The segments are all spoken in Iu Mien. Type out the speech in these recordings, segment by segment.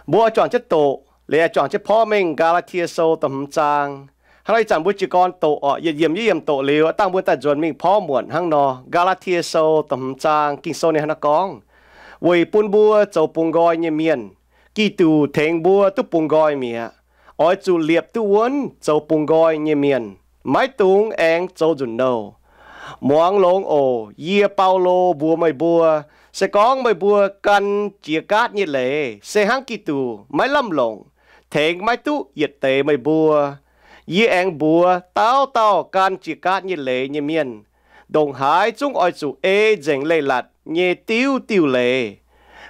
Mbuo juangc jienv doqc, liuz juangc jienv porv mengh Gaa^laa^tie Sou da'hmz zaang. Hnangv nor ih zanc mbuo jiez gorn doqc orqc, yietc yiemc yietc yiemc doqc liuz, dangh mbuo daaih nzuonx mingh porv muonc hnangv nor. Gaa^laa^tie Sou da'hmz zaang Ging-Sou ninh hnangv naaiv gorngv, weic bun mbuo zoux bungx nqoi nyei mienh, Giduc tengx mbuo duqv bungx nqoi mi'aqv. Oix zuqc liepc duqv wuonv zoux bungx nqoi nyei mienh, maiv dungx aengx zoux nzunc nouh. Muangx longx oc. Yie, Baulo, mbuox meih mbuo, se gorngv meih mbuo gan jiex gaatv nyei leiz se hnangv Giduc maiv lamh longc, tengx maiv duqv yietc deix meih mbuo. Yie aengx mbuox dauh dauh gan jiex gaatv nyei leiz nyei mienh, ndongc haaix zungv oix zuqc ei nzengc leiz-latc nyei diuv diuh leiz.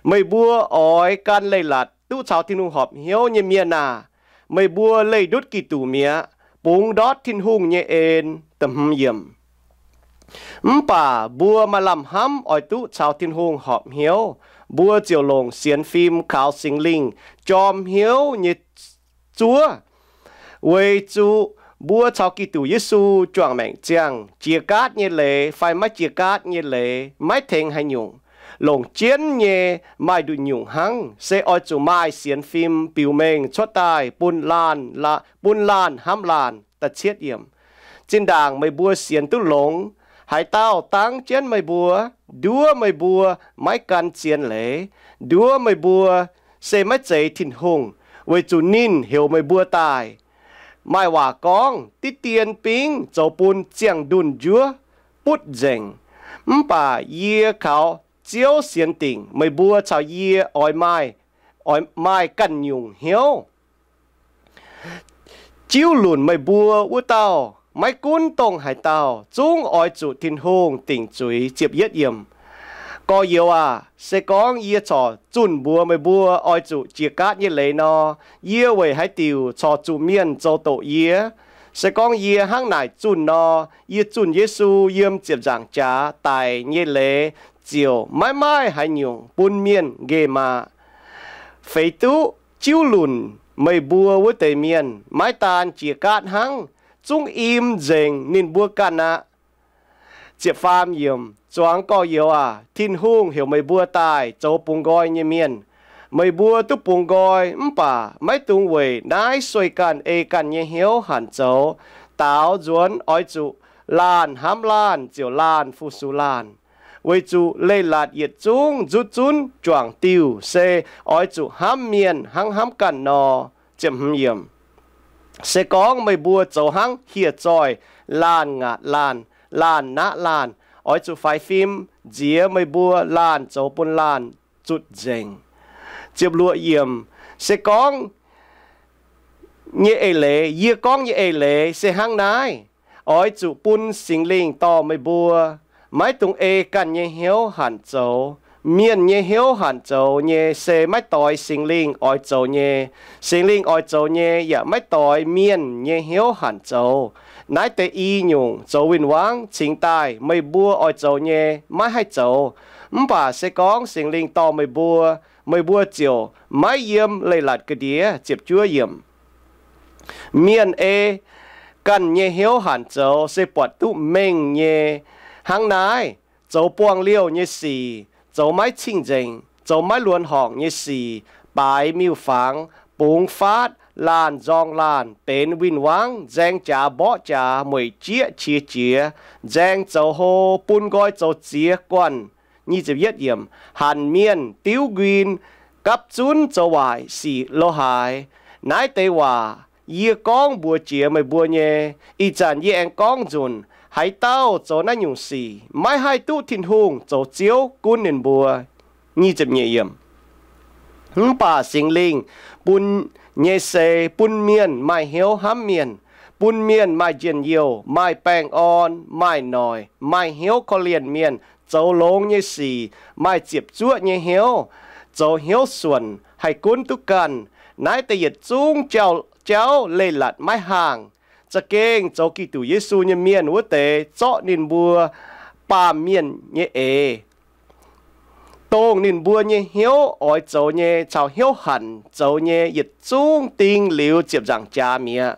Meih mbuo oix gan leiz-latc duqv caux Tin-Hungh horpc hnyouv nyei mienh aah! Meih mbuo leih ndutv Giduc mi'aqv, bungx ndortv Tin-Hungh nyei en. Mv baac mbuo maaih lamh hnamv oix duqv caux Tin-Hungh horpc hnyouv, mbuo ziouc longc sienx fim kaux Singx Lingh jorm hnyouv nyei zuov, weic zuqc mbuo caux Giduc Yesu juangc maengc ziangh, jiex gaatv nyei leiz fai maiv jiex gaatv nyei leiz maiv tengx haaix nyungc. Longc jienv nyei maaih nduqc nyungc hnangv, se oix zuqc maaih sienx fim biux mengh cuotv daaih bun laanh, bun laanh hnamv laanh. Zinh ndaangc meih mbuo sienx duqv longx, haaix dauh dangv jienv meih mbuo? Nduov meih mbuo maiv gan zien leiz. Nduov meih mbuo se maiv zeiz Tin-Hungh, weic zuqc ninh heuc meih mbuo daaih. Maaih waac gorngv, diqv dien bingv zoux bun ziangh ndunh njuov butv nzengc. Mv baac yie kaux Ziouv sienx dingc, meih mbuo caux yie oix maaih, oix maaih ganh nyungc hnyouv. Jiuv lunc meih mbuo wuov dauh, maiv gunv dongh haaix dauh, zungv oix zuqc Tin-Hungh dingc zuiz. Ziepc yietv yiemc. Gorx-youz aac, se gorngv yie corc zunh mbuox meih mbuo oix zuqc jiex gaatv nyei leiz nor, yie weic haaix diuc corc zuqc mienh zoux doqc yie? Se gorngv yie hnangv naaic zunh nor, yie zunh Yesu yiem ziepc nzaangc jaax daic nyei leiz ziouc maiv maaih haaix nyungc bun mienh nqemh aqv. Feix duqv jiuv lunc meih mbuo wuov deix mienh maiv daan jiex gaatv hnangv, zungv im nzengc ninh mbuo ganh aqv. Ziepc faam yiemc. Zuangx gorx-youz aac, Tin-Hungh heuc meih mbuo daaih zoux bungx nqoi nyei mienh. Meih mbuo duqv bungx nqoi, mv baac maiv dungx weic naaiv sueih ganh ei ganh nyei hnyouv hanc zoux. Daaux nzuonx oix zuqc laanh hnamv laanh ziouc laanh fu-sux laanh, weic zuqc leiz-latc yietc zungv nzutv zunv juangc diuh se oix zuqc hnamv mienh hnangv hnamv ganh nor. Se gorngv meih mbuo zoux hnangv hieh zoih laanh ngaatc laanh, laanh naqv laanh, oix zuqc faix fim nziex meih mbuo laanh zoux bun laanh zutc nzengc. Ziepc luoqc yiemc. Se gorngv nyei eix leiz, yie gorngv nyei eix leiz se hnangv naaiv. Oix zuqc bun Singx Lingh dorh meih mbuo. Maiv dungx ei ganh nyei hnyouv hanc zoux. Mienh nyei hnyouv hanc zoux nyei se maiv doix Singx Lingh oix zoux nyei. Singx Lingh oix zoux nyei yaac maiv doix mienh nyei hnyouv hanc zoux. Naaiv deix i nyungc zoux win-wangv cingx daaih meih mbuo oix zoux nyei maiv haih zoux. Mv baac se gorngv Singx Lingh dorh meih mbuo, meih mbuo ziouc maiv yiem leiz-latc ga'ndiev. Mienh ei ganh nyei hnyouv hanc zoux se buatc duqv mengh nyei. Hnangv naaiv, zoux buangh liouh nyei sic, zoux maiv cing-nzengc, zoux maiv luonx horngc nyei sic, baaix miuc-fangx, bungx faatv, laanh nzorng laanh, benx win-wangv, nzaeng jaax mborqv jaax, mueic jieqv qiex jiez, nzaeng zoux hlo, bun nqoi zoux ziex guanh, hanc mienh, diuv nquin, gapv zunv zoux waaic sic lo haaix. Naaiv deix waac yie gorngv mbuox jiex meih mbuo nyei. Ih zanc yie aengx gorngv nzunc, haaix dauh zoux naaiv nyungc sic maiv haih duqv Tin-Hungh zoux Ziouv gunv ninh mbuo. Mv baac Singx Lingh bun nyei se bun mienh maaih hnyouv hnamv mienh, bun mienh maaih njien-youh, maaih baengh orn, maaih noic, maaih hnyouv korv-lienh mienh, zoux longx nyei sic, maaih ziepc zuoqv nyei hnyouv, zoux hnyouv suonc, haih gunv duqv ganh. Naaiv deix yietc zungv jauv leiz-latc maiv haangh. Za'gengh zoux Giduc Yesu nyei mienh wuov deix zorqv ninh mbuo baamh mienh nyei eix, dongh ninh mbuo nyei hnyouv oix zoux nyei caux hnyouv hanc zoux nyei yietc zungv ding liuz ziepc nzaangc jaax mi'aqv.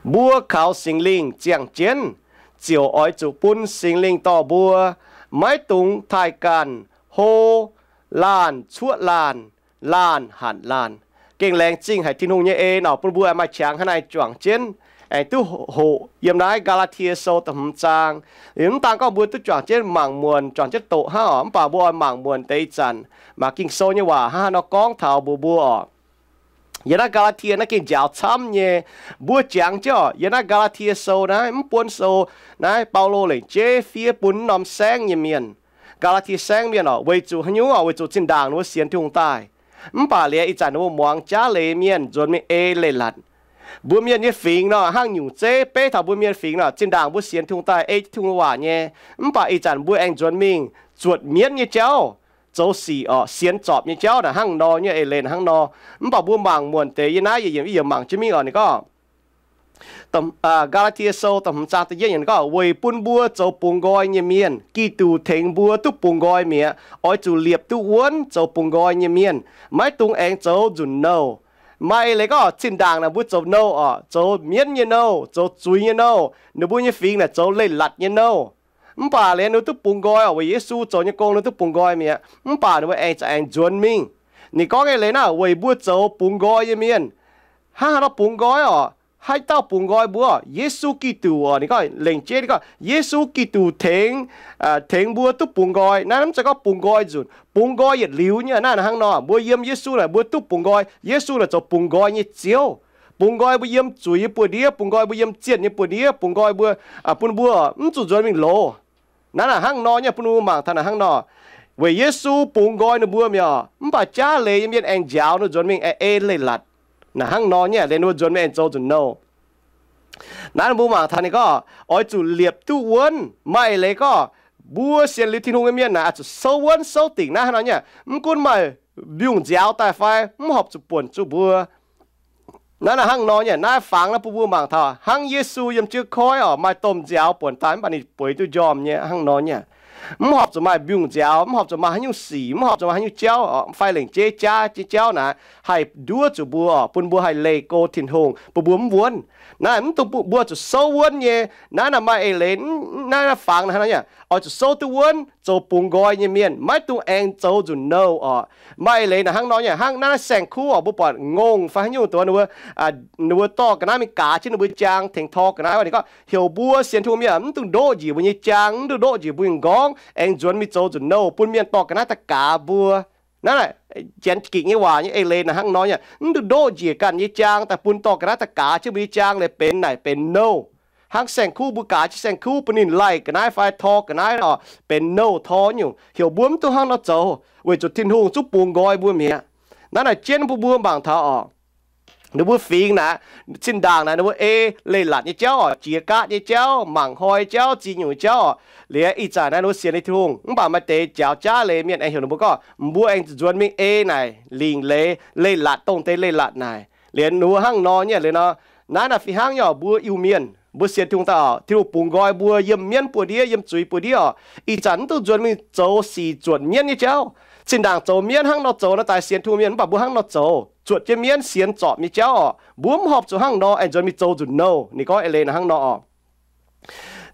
Mbuo kaux Singx Lingh ziangh jienv, ziouc oix zuqc bun Singx Lingh dorh mbuo. Maiv dungx taaih ganh, hlo laanh cuoqv laanh, laanh hanc laanh. Gengh laengz zingh haic Tin-Hungh nyei en oc, bun mbuo maaih qangx hnangv naaiv juangc jienv, aengx duqv hoqc yiem naaiv Gaa^laa^tie Sou da'hmz zaang. Mv daan gorngv mbuo duqv juangc jienv mangc muonc, juangc jienv doqc hnangv oc, mv baac mbuo oix mangc muonc deix ih zanc maaih Ging-Sou nyei waac hnangv haaix nor gorngv taux mbuox mbuo oc. Yiem naaiv Gaa^laa^tie naaiv gengh njaaux camv nyei. Mbuo jangx jienv oc, yiem naaiv Gaa^laa^tie Sou naaiv, mv buonv sou naaiv, Baulo lengc jeiv fiev bun norm saengv nyei mienh, Gaa^laa^tie saengv mienh oc. Weic zuqc haaix nyungc oc? Weic zuqc zinh ndaangc ninh mbuo sienx Tin-Hungh daaih, mv baac liuz ih zanc ninh mbuo muangx jaav leiz mienh nzuonx mingh ei leiz-latc. Mbuo mienh nyei fingx nor hnangv nyungc zeiv beiv taux mbuo mienh fingx nor. Zinh ndaangc mbuo sienx Tin-Hungh daaih ei jienv Tin-Hungh nyei waac nyei, mv baac ih zanc mbuo aengx nzuonx mingh zuotc mienv nyei jauv, zoux sic oc, sienx zorpc nyei jauv naaic hnangv nor nyei, eix leiz naaic hnangv nor. Mv baac mbuo mangc muonc deix yiem naaiv yiemc yiemc mangc jienv mingh oc. Ninh gorngv, Gaa^laa^tie Sou da'hmz zaang da'yietv yiemc gorngv, weic bun mbuo zoux bungx nqoi nyei mienh, Giduc tengx mbuo duqv bungx nqoi mi'aqv. Oix zuqc liepc duqv wuonv zoux bungx nqoi nyei mienh, maiv dungx aengx zoux nzunc nouh. Maaih eix leiz gorngv zinh ndaangc naaic mbuo zoux nouh oc, zoux mienv nyei nouh, zoux zuiz nyei nouh, ninh mbuo nyei fingx naaic zoux leiz-latc nyei nouh. Mv baac liuz ninh mbuo duqv bungx nqoi oc, weic Yesu zoux nyei gong ninh mbuo duqv bungx nqoi mi'aqv. Mv baac ninh mbuo aengx za'gengh nzuonx mingh. Ninh gorngv eix leiz naaiv, weic mbuo zoux bungx nqoi nyei mienh. Hnangv haaix nor bungx nqoi oc? Haaix dauh bungx nqoi mbuo? Yesu Giduc oc. Ninh gorngv lengc jeiv ninh gorngv, Yesu Giduc tengx, tengx mbuo duqv bungx nqoi. Naaiv mv zeiz gorngv bungx nqoi nzunc, bungx nqoi yietc liuz nyei. Naaiv hnangv nor, mbuo yiem Yesu naaic mbuo duqv bungx nqoi. Yesu naaic zoux bungx nqoi nyei Ziouv. Bungx nqoi mbuo yiem zuiz nyei buoz-ndiev, bungx nqoi mbuo yiem zienh nyei buoz-ndiev, bungx nqoi mbuo, bun mbuo mv zuqc nzuonx mingh loz. Naaiv naaic hnangv nor nyei, bun mbuo mangc taux naaic hnangv nor. Weic Yesu bungx nqoi ninh mbuo mi'aqv, mv baac jaav leiz nyei mienh aengx njaaux ninh mbuo nzuonx mingh aengx ei leiz-latc. Naaic hnangv nor nyei, liuz ninh mbuo nzuonx mingh aengx zoux nzunc nouh. Naaiv mbuo mangc taux ninh gorngv, oix zuqc liepc duqv wuonv. Maaih eix leiz gorngv, mbuo sienx liuz Tin-Hungh nyei mienh naaic oix zuqc souv wuonv souv dingc naaiv hnangv nor nyei. Mv gunv maaih mbiungc nziaaux daaih fai mv horpc zuqc buonc zuqc mbuo. Naaiv naaic hnangv nor nyei, naaiv fangx naaiv bun mbuo mangc taux hnangv Yesu yiem jienv koiv oc, maaih domh nziaaux buonc daaih mv baac ninh bueix duqv njormh nyei hnangv nor nyei. Mv horpc zuqc maaih mbiungc nziaaux, mv horpc zuqc maaih haaix nyungc sic, mv horpc zuqc maaih haaix nyungc jauv oc, fai lengc jeiv jaav jiex jauv naaic haih nduov zuqc mbuo oc, bun mbuo haih leih go Tin-Hungh, bun mbuo mv wuonv. Naaiv mv dungx mbuo zuqc souv wuonv nyei. Naaiv naaic maaih eix leiz, naaiv naaiv fangx naaiv hnangv nor nyei, oix zuqc souv duqv wuonv, zoux bungx nqoi nyei mienh, maiv dungx aengx zoux nzunc nouh oc. Maaih eix leiz naaic hnangv nor nyei, hnangv naaiv saeng-kuv oc, mbuo buatc ngongh fai haaix nyungc doz ninh mbuo, ninh mbuo dorh ga'naaiv mingh gaaz jienv ninh mbuo jaang tengx tor ga'naaiv. Ninh gorngv heuc mbuo sienx Tin-Hungh mienh mv dungx ndoqv njiec mbuo nyei jaang, mv dungx ndoqv njiec mbuo nyei nqorngv, aengx nzuonx mingh zoux nzunc nouh bun mienh dorh ga'naaiv daaih gaaz mbuo. Naaiv naaic janx gikc nyei waac nyei eix leiz naaic hnangv nor nyei, mv dungx ndoqv njiec ganh nyei jaang daaih bun dorh ga'naaiv daaih gaaz jienv mbuo nyei jaang, liuz benx naaic benx nouh. Hnangv saeng-kuv mbuo gaaz jienv saeng-kuv bun ninh laih ga'naaiv fai tor ga'naaiv oc, benx nouh tor nyungc. Heuc mbuo mv dungx hnangv nor zoux, weic zuqc Tin-Hungh zungv bungx nqoi mbuo mi'aqv. Naaiv naaic jienv bun mbuo mangc taux oc, ninh mbuo fingx naaic, zinh ndaangc naaic ninh mbuo ei leiz-latc nyei jauv oc, jiex gaatv nyei jauv, mangc hnoi jauv, ziex nyungc jauv oc. Liuz ih zanc naaiv ninh mbuo sienx liuz Tin-Hungh, mv baac maaih deix njaaux jaav leiz mienh aengx heuc ninh mbuo gorngv, mbuo aengx zuonx mingh ei naaic lingc leiz leiz-latc, dongh deix leiz-latc naaic. Liuz ninh mbuo hnangv nor nyei, liuz nor, naaiv naaic fih hnangv nyei oc, mbuo Iu-Mienh mbuo sienx Tin-Hungh daaih oc, Tin-Hungh bungx nqoi mbuo yiem mienv buoz-ndiev, yiem zuiz buoz-ndiev oc. Ih zanc mv dungx nzuonx mingh zoux sic zuotc mienv nyei jauv. Zinh ndaangc zoux mienv hnangv nor zoux nor daaih sienx Tin-Hungh mienh, mv baac mbuo hnangv nor zoux zuotc jienv mienv sienx zorpc nyei jauv oc. Mbuo mv horpc zuqc hnangv nor aengx nzuonx mingh zoux nzunc nouh. Ninh gorngv eix leiz naaic hnangv nor oc.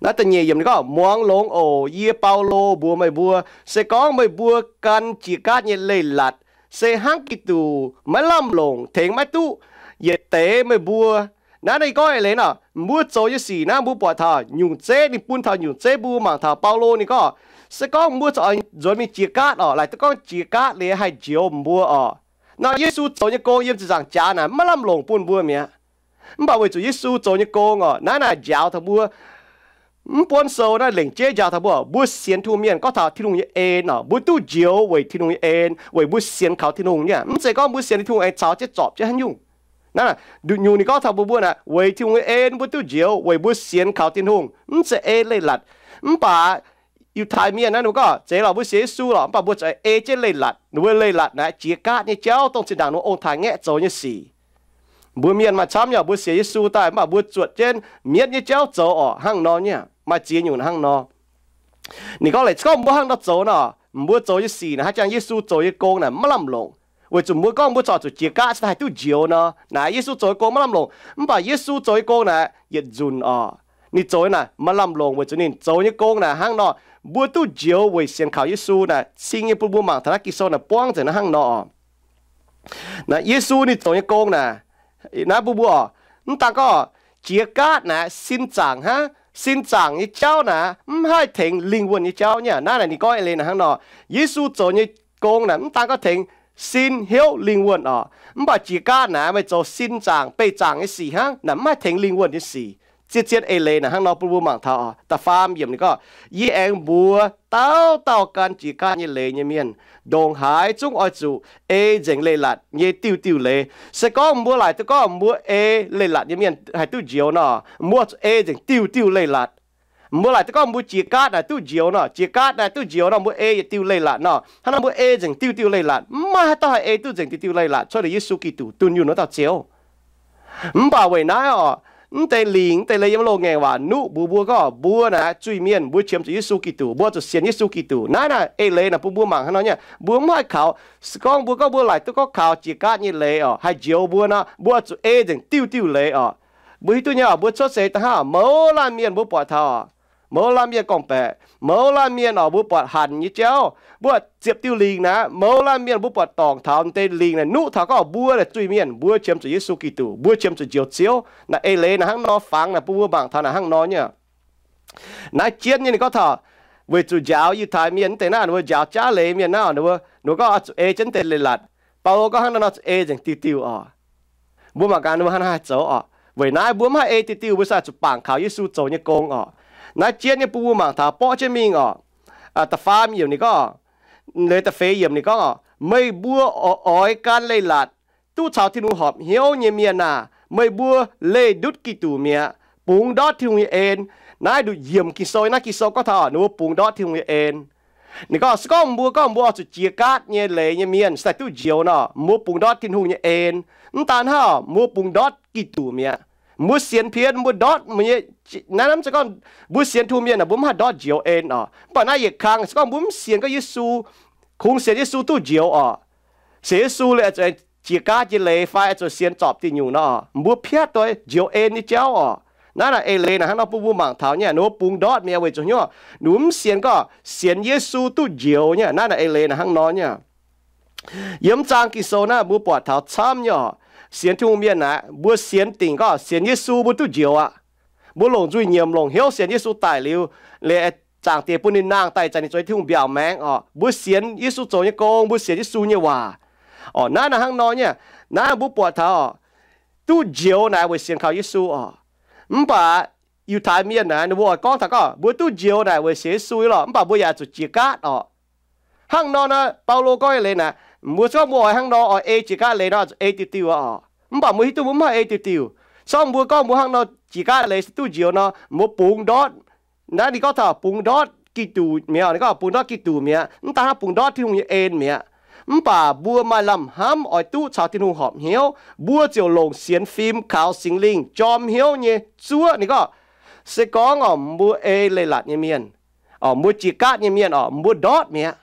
Naaiv da'nyeic yiemc ninh gorngv, muangx longx oc, yie Baulo mbuox meih mbuo, se gorngv meih mbuo gan jiex gaatv nyei leiz-latc, se hnangv Giduc maiv lamh longc tengx maiv duqv yietc deix meih mbuo. Naaiv naaiv gorngv eix leiz nor, mbuo zoux nyei sic naaiv mbuo buatc taux nyungc zeiv, ninh bun taux nyungc zeiv mbuo mangc taux Baulo ninh gorngv, se gorngv mbuo corc nzuonx mingh jiex gaatv oc, laaic duqv gorngv jiex gaatv liuz haih njoux mbuo oc. Nor Yesu zoux nyei gong yiem ziepc nzaangc jaax naaic maiv lamh longc bun mbuo mi'aqv. Mv baac weic zuqc Yesu zoux nyei gong oc, naaiv naaic njaaux taux mbuo, mv buonv sou naaiv lengc jeiv njaaux taux mbuo, mbuo sienx Tin-Hungh mienh gorngv taux Tin-Hungh nyei en oc, mbuo duqv njoux weic Tin-Hungh nyei en, weic mbuo sienx kaux Tin-Hungh nyei. Mv zeiz gorngv mbuo sienx Tin-Hungh aengx caux jienv zorpc jienv haaix nyungc. Naaiv naaic nduqc nyungc ninh gorngv taux mbuo, mbuo naaic weic Tin-Hungh nyei en mbuo duqv njoux weic mbuo sienx kaux Tin-Hungh, mv zeiz ei leiz-latc. Mv baac Yiutai Mienh naaiv ninh mbuo gorngv, zeiz lorqc, mbuo sienx Yesu lorqc, mv baac mbuo zuqc ei jienv leiz-latc. Ninh mbuo leiz-latc naaic jiex gaatv nyei jauv, dongh zinh ndaangc ninh mbuo ong-taaix ngaeqv zoux nyei sic. Mbuo mienh maaih camv nyei, mbuo sienx Yesu daaih mv baac mbuo zuotc jienv mienv nyei jauv zoux oc, hnangv nor nyei. Maaih ziex nyungc hnangv nor. Ninh gorngv, laaic gorngv mbuo hnangv nor zoux nor, mbuo zoux nyei sic naaic hnangv jangx Yesu zoux nyei gong naaic maiv lamh longc, weic zuqc mbuo gorngv mbuo corc zuqc jiex gaatv se haih duqv njoux nor. Naaic Yesu zoux nyei gong maiv lamh longc, mv baac Yesu zoux nyei gong naaic yietc nzunc oc. Ninh zoux nyei naaic maaih lamh longc weic zuqc ninh zoux nyei gong naaic hnangv nor, mbuo duqv njoux weic sienx kaux Yesu naaic. Cing nyei bun mbuo mangc taux naaiv Ging-Sou naaic buangv nzengc naaiv hnangv nor oc. Naaiv Yesu ninh zoux nyei gong naaic, naaiv bun mbuo oc, mv daan gorngv jiex gaatv naaic sin zaangc hnangv. Sin zaangc nyei jauv naaic mv haih tengx lingh wuonh nyei jauv nyei. Naaiv naaic ninh gorngv eix leiz naaic hnangv nor, Yesu zoux nyei gong naaic mv daan gorngv tengx sin, hnyouv, lingh wuonh oc, mv baac jiex gaatv naaic meih zoux sin zaangc, beih zaangc nyei sic hnangv, naaic mv haih tengx lingh wuonh nyei sic. Zien-zien eix leiz naaic hnangv nor bun mbuo mangc taux oc. Da'faam yiemc ninh gorngv, Yie aengx mbuox dauh dauh gan jiex gaatv nyei leiz nyei mienh, ndongc haaix zungv oix zuqc ei nzengc leiz-latc nyei diuh diuh leiz. Se gorngv mbuo laaic duqv gorngv mbuo ei leiz-latc nyei mienh haih duqv njoux nor, mbuo zuqc ei nzengc diuh diuh leiz-latc. Mbuo laaic duqv gorngv mbuo jiex gaatv naaic duqv njoux nor, jiex gaatv naaic duqv njoux nor, mbuo ei yietc diuh leiz-latc nor, hnangv nor mbuo ei nzengc diuh diuh leiz-latc. Mv maaih haaix dauh haih ei duqv nzengc diuh diuh leiz-latc cuotv liuz Yesu Giduc dunh yunh wuov dauh Ziouv. Mv baac weic naaiv oc, mv deix lingc, mv deix leiz yiem loz-ngaengc waac nuqv mbuox mbuo gorngv mbuo naaic zuiz-mienh, mbuo qiemx zuqc Yesu Giduc, mbuo zuqc sienx Yesu Giduc. Naaiv naaic eix leiz naaic bun mbuo mangc hnangv nor nyei. Mbuo mv haih kaux, se gorngv mbuo gorngv mbuo laaic duqv gorngv kaux jiex gaatv nyei leiz oc haih njoux mbuo nor, mbuo zuqc ei nzengc diuh diuh leiz oc. Mbuo hiuv duqv nyei oc, mbuo cuotv seix da'hnangv oc, mouz laanh mienh mbuo buatc taux oc, mouz laanh mienh gorngv-baeqc, mouz laanh mienh oc, mbuo buatc hanc nyei jauv, mbuo ziepc diuh lingc naaic, mouz laanh mienh mbuo buatc dorngc taux deix lingc naaic nuqv taux gorngv mbuo naaic zuiz-mienh, mbuo qiemx zuqc Yesu Giduc, mbuo qiemx zuqc njoux Ziouv. Naaiv eix leiz naaic hnangv nor fangx naaic bun mbuo mangc taux naaic hnangv nor nyei. Naaiv jienv nyei ninh gorngv taux, weic zuqc njaaux Yiutai Mienh wuov deix naaiv, ninh mbuo njaaux jaav leiz mienh naaiv, ninh mbuo gorngv oix zuqc ei jienv deix leiz-latc. Baulo gorngv hnangv nor nor zuqc ei nzengc diuh diuh oc. Mbuo mangc gaax ninh mbuo hnangv haaix zoux oc. Weic naaiv mbuo mv haih ei diuh diuh, mbuo sai zuqc bangc kaux Yesu zoux nyei gong oc. Naaiv jienv nyei bun mbuo mangc taux borqv jienv mingh oc. Da'faam yiemc ninh gorngv, leiz da'feix yiemc ninh gorngv oc, Meih mbuo oix gan leiz-latc duqv caux Tin-Hungh horpc hnyouv nyei mienh aah! Meih mbuo leih ndutv Giduc mi'aqv, bungx ndortv Tin-Hungh nyei en. Naaiv nduqc yiemc Ging-Sou, naaiv Ging-Sou gorngv taux ninh mbuo bungx ndortv Tin-Hungh nyei en. Ninh gorngv se gorngv mbuo gorngv mbuo oix zuqc jiex gaatv nyei leiz nyei mienh, se daaih duqv njoux nor, mbuo bungx ndortv Tin-Hungh nyei en. Mv daan hnangv, mbuo bungx ndortv Giduc mi'aqv. Mbuo sienx pien mbuo ndortv, naaiv se gorngv mbuo sienx Tin-Hungh mienh aah, mbuo mv haih ndortv njoux en oc. Mv baac naaiv yietc kang se gorngv mbuo mv sienx gorngv Yesu, kungx sienx Yesu duqv njoux oc. Sienx Yesu liuz zuqc jiex gaatv nyei leiz fai zuqc sienx zorpc diuh nyungc nor, mbuo piatv doix njoux en nyei jauv oc. Naaiv naaic eix leiz naaic hnangv nor bun mbuo mangc taux nyei, ninh mbuo bungx ndortv mi'aqv weic zuqc hnyouv ninh mbuo mv sienx gorngv sienx Yesu duqv njoux nyei. Naaiv naaic eix leiz naaic hnangv nor nyei. Yiem zaang Ging-Sou naaiv mbuo buatc taux camv nyei oc. Sienx Tin-Hungh mienh naaic, mbuo sienx dingc gorngv sienx Yesu mbuo duqv njoux aqv. Mbuo longc nzuih nyiemc longc hnyouv sienx Yesu daic liuz, liuz zaangc Diex bun ninh nangh daaih zanc ninh zoux Tin-Hungh mbiaauc maengx oc. Mbuo sienx Yesu zoux nyei gong, mbuo sienx Yesu nyei waac oc. Naaiv naaic hnangv nor nyei. Naaiv mbuo buatc taux oc, duqv njoux naaic weic sienx kaux Yesu oc. Mv baac Yiutai Mienh naaic ninh mbuo oix gorngv taux gorngv mbuo duqv njoux naaic weic sienx Yesu nyei lorqc, mv baac mbuo yaac zuqc jiex gaatv oc. Hnangv nor naaiv Baulo gorngv eix leiz naaic, mbuo se gorngv mbuo oix hnangv nor oix ei jiex gaatv leiz nor zuqc ei diuh diuh oc. Mv baac mbuo hiuv duqv mbuo mv haih ei diuh diuh. Se gorngv mbuo gorngv mbuo hnangv nor jiex gaatv leiz se duqv njoux nor, mbuo bungx ndortv, naaiv ninh gorngv taux bungx ndortv Giduc mi'aqv. Ninh gorngv bungx ndortv Giduc mi'aqv, mv daan hnangv bungx ndortv Tin-Hungh nyei en mi'aqv. Mv baac mbuo maaih lamh hnamv oix duqv caux Tin-Hungh horpc hnyouv, mbuo ziouc longc sienx fim kaux Singx Lingh jorm hnyouv nyei zuov. Ninh gorngv, se gorngv oc mbuo ei leiz-latc nyei mienh, oc mbuo jiex gaatv nyei mienh oc, mbuo ndortv mi'aqv.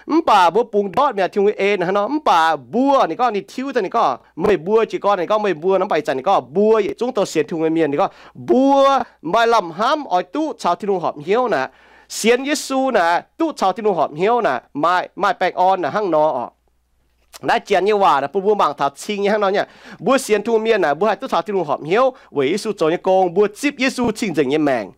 Mv baac mbuo bungx ndortv mi'aqv Tin-Hungh nyei en hnangv nor. Mv baac mbuo, ninh gorngv ninh tiuv daaih ninh gorngv meih mbuo jiez gorn, ninh gorngv meih mbuo nor, mv baac ih zanc ninh gorngv mbuo yietc zungv douh sienx Tin-Hungh nyei mienh. Ninh gorngv mbuo maaih lamh hnamv oix duqv caux Tin-Hungh horpc hnyouv naaic. Sienx Yesu naaic duqv caux Tin-Hungh horpc hnyouv naaic maaih, maaih baengh orn naaic hnangv nor oc. Naaiv janx nyei waac naaic bun mbuo mangc taux cing nyei hnangv nor nyei. Mbuo sienx Tin-Hungh mienh naaic, mbuo haih duqv caux Tin-Hungh horpc hnyouv weic Yesu zoux nyei gong. Mbuo zipv Yesu cing-nzengc nyei maengc.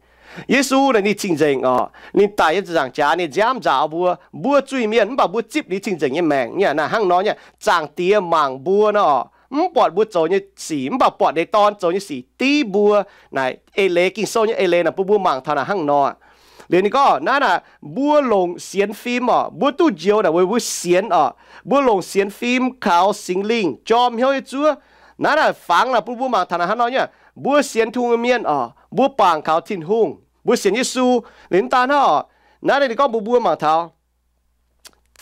Yesu naaic ninh cing-nzengc oc. Ninh daic yiem ziepc nzaangc jaax, ninh nziaamv nzaaux mbuo. Mbuo zuiz-mienh mv baac mbuo zipv ninh cing-nzengc nyei maengc nyei. Naaic hnangv nor nyei. Zaangc Diex mangc mbuo nor, mv buatc mbuo zoux nyei sic, mv baac buatc ninh Dorn zoux nyei sic div mbuo. Naaic eix leiz, Ging-Sou nyei eix leiz naaic bun mbuo mangc taux naaic hnangv nor. Liuz ninh gorngv naaiv naaic, mbuo longc sienx fim oc, mbuo duqv njoux naaic weic mbuo sienx oc. Mbuo longc sienx fim kaux Singx Lingh jorm hnyouv nyei zuov. Naaiv naaic fangx naaic bun mbuo mangc taux naaic hnangv nor nyei. Mbuo sienx Tin-Hungh nyei mienh oc, mbuo bangc kaux Tin-Hungh, mbuo sienx Yesu. Liuz mv daan hnangv oc, naaiv ninh gorngv mbuox mbuo mangc taux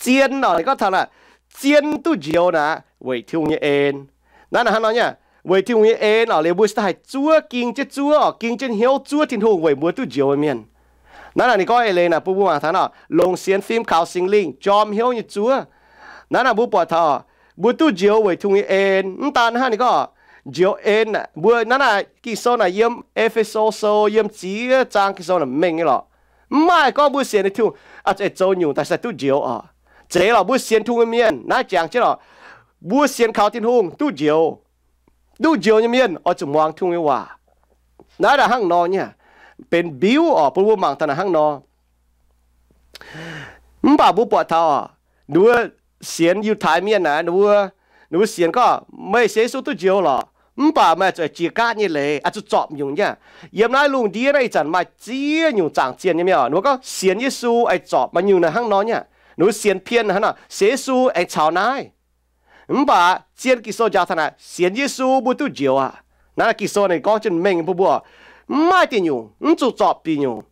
zien oc, ninh gorngv taux naaic, zien duqv njoux naaic weic Tin-Hungh nyei en. Naaiv naaic hnangv nor nyei, weic Tin-Hungh nyei en oc, liuz mbuo cingx daaih haih zuov, ging jienv zuov oc, ging jienv hnyouv zuov Tin-Hungh weic mbuo duqv njoux mienh. Naaiv naaic ninh gorngv eix leiz naaic bun mbuo mangc taux nor, longc sienx fim kaux Singx Lingh jorm hnyouv nyei zuov. Naaiv naaic mbuo buatc taux mbuo duqv njoux weic Tin-Hungh nyei en. Mv daan hnangv ninh gorngv njoux en, mbuo naaiv naaic Ging-Sou naaic yiem E^fe^so Sou, yiem ziex zaang Ging-Sou naaic mengh nyei lorqc. Mv maaih gorngv mbuo sienx Tin-Hungh a'zeiz zoux nyungc daaih se duqv njoux oc. Zeiz lorqc, mbuo sienx Tin-Hungh nyei mienh naaiv jangx jienv lorqc, mbuo sienx kaux Tin-Hungh duqv njoux, duqv njoux nyei mienh oix zuqc muangx Tin-Hungh nyei waac. Naaiv naaic hnangv nor nyei, benx mbiuv oc, bun mbuo mangc taux naaic hnangv nor. Mv baac mbuo buatc taux, ninh mbuo sienx Yiutai mienh naaic, ninh mbuo, ninh mbuo sienx gorngv meih sienx Yesu duqv njoux lorqc, mv baac meih zuqc jiex gaatv nyei leiz, oix zuqc zorpc nyungc nyei. Yiem naaiv lungh ndiev naaiv ih zanc maaih ziex nyungc zaangc zienh nyei mienh oc, ninh mbuo gorngv sienx Yesu aengx zorpc maaih nyungc naaic hnangv nor nyei. Ninh mbuo sienx pien hnangv nor, sienx Yesu aengx caux naaiv. Mv baac zien Ging-Sou njaaux taux naaic, sienx Yesu mbuo duqv njoux aqv. Naaiv Ging-Sou ninh gorngv jienv mengh bun mbuo, mv maaih diuh nyungc, mv zuqc zorpc diuh nyungc,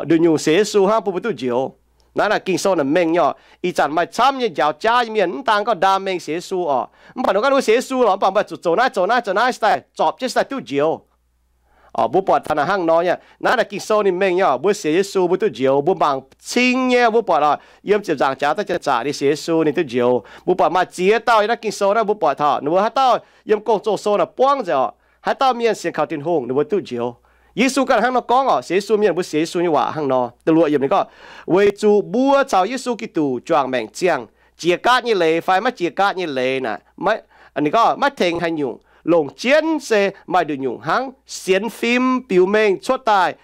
nduqc nyungc sienx Yesu hnangv bun mbuo duqv njoux. Naaiv naaic Ging-Sou naaic mengh nyei oc. Ih zanc maaih camv nyei njaaux jaav nyei mienh mv daan gorngv ndaam mengh sienx Yesu oc, mv baac ninh gorngv ninh mbuo sienx Yesu lorqc, mv baac mbuo zuqc zoux naaiv zoux naaiv zoux naaiv, se daaih zorpc jienv se daaih duqv njoux. Mbuo buatc taux naaic hnangv nor nyei. Naaiv naaic Ging-Sou ninh mengh nyei oc, mbuo sienx Yesu mbuo duqv njoux. Mbuo mangc cing nyei, mbuo buatc oc, yiem ziepc nzaangc jaax da'cietv zaqc ninh sienx Yesu ninh duqv njoux. Mbuo buatc maaih ziex dauh yiem naaiv Ging-Sou naaiv mbuo buatc taux ninh mbuo haaix dauh yiem Gong-Zoh sou naaic buangv nzengc oc, haaix dauh mienh sienx kaux Tin-Hungh ninh mbuo duqv njoux. Yesu ganh hnangv nor gorngv oc, sienx Yesu mienh mbuo sienx Yesu nyei waac hnangv nor. Da'luoqc yiemc ninh gorngv, weic zuqc mbuo caux Yesu Giduc juangc maengc ziangh, jiex gaatv nyei leiz fai maiv jiex gaatv nyei leiz naaic, ninh gorngv maiv tengx haaix nyungc, longc jienv se maaih nduqc nyungc hnangv. Sienx fim biux mengh cuotv daaih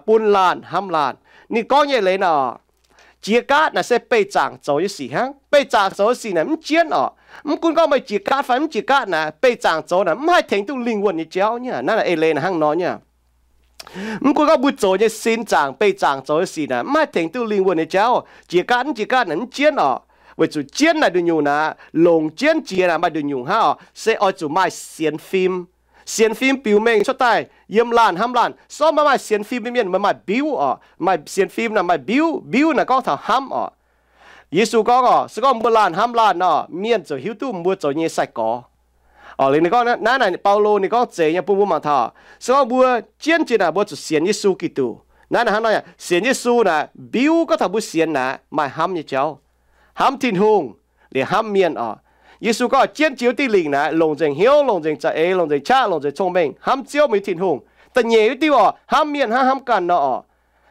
bun laanh hnamv laanh. Ninh gorngv nyei leiz naaic, jiex gaatv naaic se beih zaangc zoux nyei sic hnangv. Beih zaangc zoux nyei sic naaic mv jienv oc. Mv gunv gorngv meih jiex gaatv fai mv jiex gaatv naaic, beih zaangc zoux naaic mv haih tengx duqv lingh wuonh nyei jauv nyei. Naaiv naaic eix leiz naaic hnangv nor nyei. Mv gunv gorngv mbuo zoux nyei sin zaangc, beih zaangc zoux nyei sic naaic mv haih tengx duqv lingh wuonh nyei jauv. Jiex gaatv mv jiex gaatv naaic mv jienv oc. Weic zuqc jienv naaic nduqc nyungc naaic, longc jienv jiex naaic maaih nduqc nyungc hnangv oc, se oix zuqc maaih sienx fim. Sienx fim biux mengh cuotv daaih yiem laanh hnamv laanh. Sortv maaih maaih sienx fim nyei mienh maaih maaih mbiuv oc. Maaih sienx fim naaic maaih mbiuv, mbiuv naaic gorngv taux hnamv oc. Yesu gorngv oc, se gorngv mbuo laanh hnamv laanh nor, mienh ziouc hiuv duqv mbuo zoux nyei sai-gorx. Liuz ninh gorngv naaiv naaic Baulo ninh gorngv zeiz nyei bun mbuo mangc taux, se gorngv mbuo jienv jiex naaic mbuo zuqc sienx Yesu Giduc. Naaiv naaic hnangv nor, sienx Yesu naaic mbiuv gorngv taux mbuo sienx naaic maaih hnamv nyei jauv. Hnamv Tin-Hungh liuz hnamv mienh oc. Yesu gorngv jienv jiex wuov diuh lingc naaic longc nzengc hnyouv, longc nzengc za'eix, longc nzengc qaqv, longc nzengc cong-mengh hnamv Ziouv meih nyei Tin-Hungh. Da'nyeic wuov diuh oc, hnamv mienh hnangv hnamv ganh nor oc.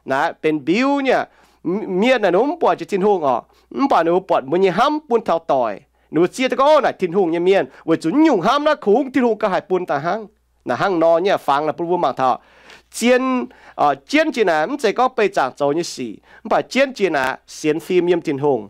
Naaiv benx mbiuv nyei. Mienh naaic ninh mbuo mv buatc jiex Tin-Hungh oc, mv baac ninh mbuo buatc mbuo nyei hnamv bun taux doic. Ninh mbuo zieqv duqv gorngv naaic Tin-Hungh nyei mienh weic zuqc nyungc hnamv naaiv kungx Tin-Hungh gauh haih bun daaih hnangv. Naaic hnangv nor nyei, fangx naaic bun mbuo mangc taux, zien, jienv jiex naaic mv zeiz gorngv beih zaangc zoux nyei sic, mv baac jienv jiex naaic sienx fim yiem Tin-Hungh.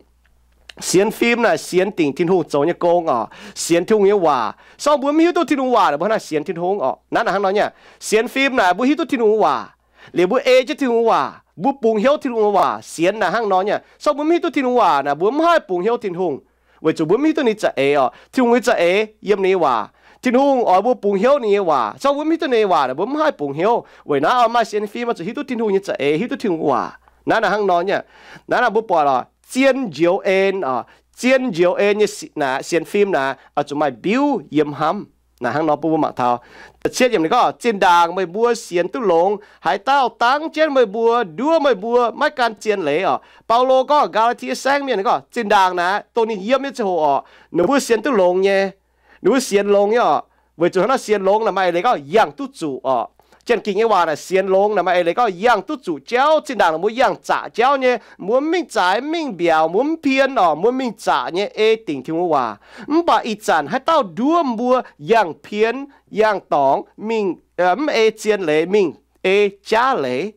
Sienx fim naaic sienx dingc Tin-Hungh zoux nyei gong oc, sienx Tin-Hungh nyei waac. Se gorngv mbuo mv hiuv duqv Tin-Hungh waac naaic, mbuo hnangv naaic sienx Tin-Hungh oc. Naaiv naaic hnangv nor nyei, sienx fim naaic mbuo hiuv duqv Tin-Hungh waac, liuz mbuo ei jienv Tin-Hungh waac, mbuo bungx hnyouv Tin-Hungh waac. Sienx naaic hnangv nor nyei, se gorngv mbuo mv hiuv duqv Tin-Hungh waac naaic, mbuo mv haih bungx hnyouv Tin-Hungh, weic zuqc mbuo mv hiuv duqv ninh za'eix oc. Tin-Hungh nyei za'eix yiem ninh nyei waac. Tin-Hungh oix mbuo bungx hnyouv ninh nyei waac. Se gorngv mbuo mv hiuv duqv ninh nyei waac naaic, mbuo mv haih bungx hnyouv. Weic naaiv oix maaih sienx fim, oix zuqc hiuv duqv Tin-Hungh nyei za'eix, hiuv duqv Tin-Hungh waac. Naaiv naaic hnangv nor nyei. Naaiv naaic mbuo buatc oc, zien njoux en oc, zien njoux en nyei naaic sienx fim naaic oix zuqc maaih mbiuv yiem hnamv. Naaic hnangv nor bun mbuo mangc taux. Da'cietv yiemc ninh gorngv, zinh ndaangc meih mbuo sienx duqv longx, haaix dauh dangv jienv meih mbuo, nduov meih mbuo, maiv gan zien leiz oc. Baulo gorngv Gaa^laa^tie saengv mienh gorngv, zinh ndaangc naaic dongh ninh yiem nyei ziangh hoc oc, ninh mbuo sienx duqv longx nyei. Ninh mbuo sienx longx nyei oc. Weic zuqc hnangv naaiv sienx longx naaic maaih eix leiz gorngv yangh duqv zuqc oc. Janx-Ging nyei waac naaic sienx longx naaic maaih eix leiz gorngv yangh duqv zuqc jauv. Zinh ndaangc ninh mbuo yangh zaqc jauv nyei, mbuo mv mingh zaaix, mv mingh mbiauz, mbuo mv pien oc, mbuo mingh zaqc nyei ei dingc Tin-Hungh waac. Mv baac ih zanc haaix dauh nduov mbuo yangh pien, yangh dorngx, mingh, mv ei zien leiz, mingh ei jaav leiz.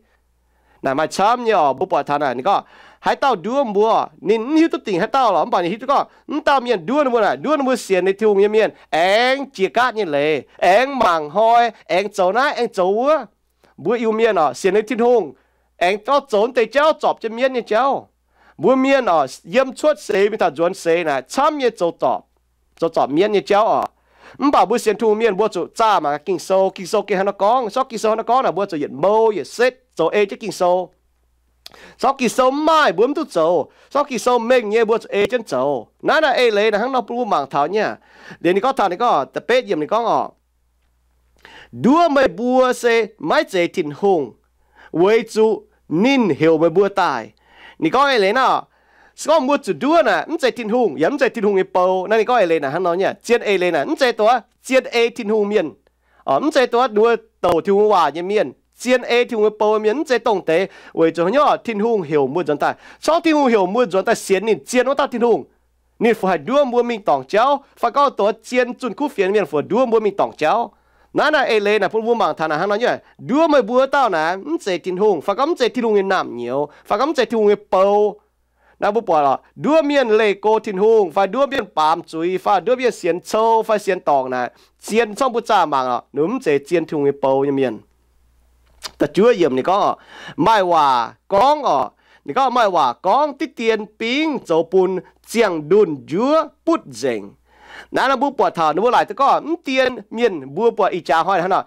Naaic maaih camv nyei oc, mbuo buatc taux naaic ninh gorngv, haaix dauh nduov mbuo, ninh mv hiuv duqv dingc haaix dauh lorqc, mv baac ninh hiuv duqv gorngv, mv dauh mienh nduov ninh mbuo naaic, nduov ninh mbuo sienx ninh Tin-Hungh nyei mienh aengx jiex gaatv nyei leiz, aengx mangc hnoi, aengx zoux naaiv, aengx zoux wuov. Mbuo Iu-Mienh oc, sienx ninh Tin-Hungh, aengx gorngv zoux deix jauv zorpc jienv mienv nyei jauv. Mbuo Mienh oc, yiem cuotv seix mingh taux nzuonx seix naaic camv nyei zoux zorpc, zoux zorpc mienv nyei jauv oc. Mv baac mbuo sienx Tin-Hungh mienh mbuo zuqc zaah mangc Ging-Sou. Ging-Sou gengh hnangv nor gorngv, sortv Ging-Sou hnangv nor gorngv naaic, mbuo zuqc yietc mou yietc setv zoux ei jienv Ging-Sou. Sortv Ging-Sou mv maaih, mbuo mv duqv zoux. Sortv Ging-Sou mengh nyei, mbuo zuqc ei jienv zoux. Naaiv naaic eix leiz naaic hnangv nor bun mbuo mangc taux nyei. Liuz ninh gorngv taux ninh gorngv da'betv yiemc ninh gorngv oc, nduov meih mbuo se maiv zeiz Tin-Hungh, weic zuqc ninh heuc meih mbuo daaih. Ninh gorngv eix leiz naaic, se gorngv mbuo zuqc nduov naaic mv zeiz Tin-Hungh, yaac mv zeiz Tin-Hungh nyei bou. Naaiv ninh gorngv eix leiz naaic hnangv nor nyei, zien eix leiz naaic mv zeiz dongh zien ei Tin-Hungh mienh, mv zeiz dongh mbuo douc Tin-Hungh waac nyei mienh, zien ei Tin-Hungh nyei bou mienh, mv zeiz dongh deix. Weic zuqc haaix nyungc? Tin-Hungh heuc mbuo nzuonx daaih. Corc Tin-Hungh heuc mbuo nzuonx daaih sienx ninh zien wuov dauh Tin-Hungh. Ninh fungc haih nduov mbuo mingh dorngc jauv, fai gorngv doz zien zunh kuv fienx mienh fungc nduov mbuo mingh dorngc jauv. Naaiv naaic eix leiz naaic bun mbuo mangc taux naaic hnangv nor nyei, nduov meih mbuo dauh naaic mv zeiz Tin-Hungh, fai gorngv mv zeiz Tin-Hungh nyei naamh nyouz, fai gorngv mv zeiz Tin-Hungh nyei bou. Naaiv mbuo buatc oc, nduov mienh leih go Tin-Hungh, fai nduov mienh baamz zuiz, fai nduov mienh sienx cou fai sienx dorngc naaic, zien zorngv mbuo zaah mangc oc, ninh mv zeiz zien Tin-Hungh nyei bou nyei mienh. Da'juov yiemc ninh gorngv oc, maaih waac gorngv oc, ninh gorngv maaih waac gorngv diqv dien bingv zoux bun ziangh ndunh njuov butv nzengc. Naaiv nor mbuo buatc taux ninh mbuo laaic duqv gorngv mv dien mienh, mbuo buatc ih jaax hnoi hnangv nor,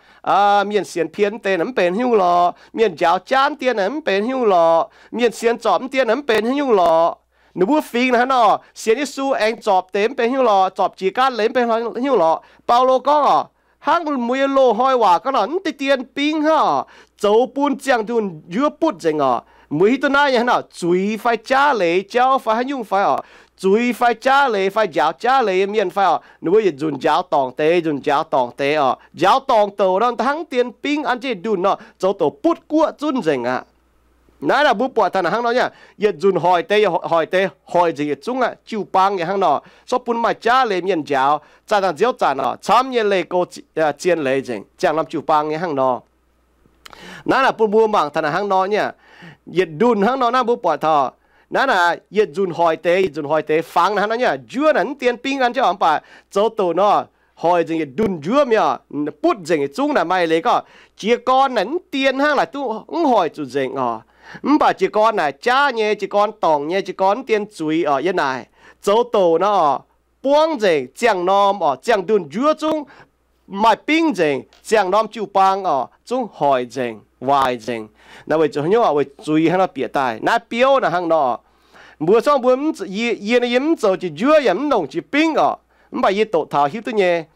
mienh sienx pien mv deix naaic mv benx haaix nyungc lorqc, mienh njaaux jaav mv dien naaic mv benx haaix nyungc lorqc, mienh sienx zorpc mv dien naaic mv benx haaix nyungc lorqc. Ninh mbuo fingx naaic hnangv nor, sienx Yesu aengx zorpc deix mv benx haaix nyungc lorqc, zorpc jiex gaatv leiz mv benx haaix nyungc lorqc. Baulo gorngv oc, hnangv mueiz loz-hnoi waac gorngv nor, mv deix dien bingv hnangv oc, zoux bun ziangh ndunh njuov butv nzengc oc. Mueiz hiuv duqv naaiv nyei hnangv nor, zuiz fai jaav leiz jauv fai haaix nyungc fai oc, zuiz fai jaav leiz fai njaaux jaav leiz nyei mienh fai oc, ninh mbuo yietc nzunc njaaux dorngc deix, nzunc njaaux dorngc deix oc, njaaux dorngc douc nor, hnangv dien bingv an jienv ndunh nor, zoux douc butv guoqv zunv nzengc aqv. Naaiv naaic mbuo buatc taux naaic hnangv nor nyei, yietc nzunc hoic deix, hoic deix, hoic nzengc yietc zungv aqv. Jiu-baang yaac hnangv nor, zorqv bun maaih jaav leiz mienh njaaux, zaah dangh nziouv zanc oc, camv nyei leih go zien leiz nzengc, ziangh norm jiu-baang nyei hnangv nor. Naaiv naaic bun mbuo mangc taux naaic hnangv nor nyei, yietc ndunh hnangv nor naaiv mbuo buatc taux, naaiv naaic yietc nzunc hoic deix, yietc nzunc hoic deix fangx naaic hnangv nor nyei, njuov naaic mv dien bingv an jienv oc, mv baac zoux douc nor, hoic nzengc yietc ndunh njuov mienh oc, butv nzengc yietc zungv naaic maaih leiz gorngv jiez gorn naaic mv dien hnangv naaic duqv mv hoic zuqc nzengc oc. Mv baac jiez gorn naaic jaav nyei, jiez gorn dorngc nyei, jiez gorn mv dien zuiz oc, yiem naaic zoux douc nor, buangv nzengc ziangh norm oc, ziangh ndunh njuov zungv maaih bingv nzengc, ziangh norm jiu-baang oc, zungv hoic nzengc, waaic nzengc. Naaiv weic zuqc haaix nyungc oc? Weic zuiz hnangv nor bieqc daaih. Naaiv biouv naaic hnangv nor, mbuo zorqv mbuo, yie, yie naaiv yie mv zoux jiex njuov yaac mv longc jiex bingv oc, mv baac yie doqc taux hiuv duqv nyei.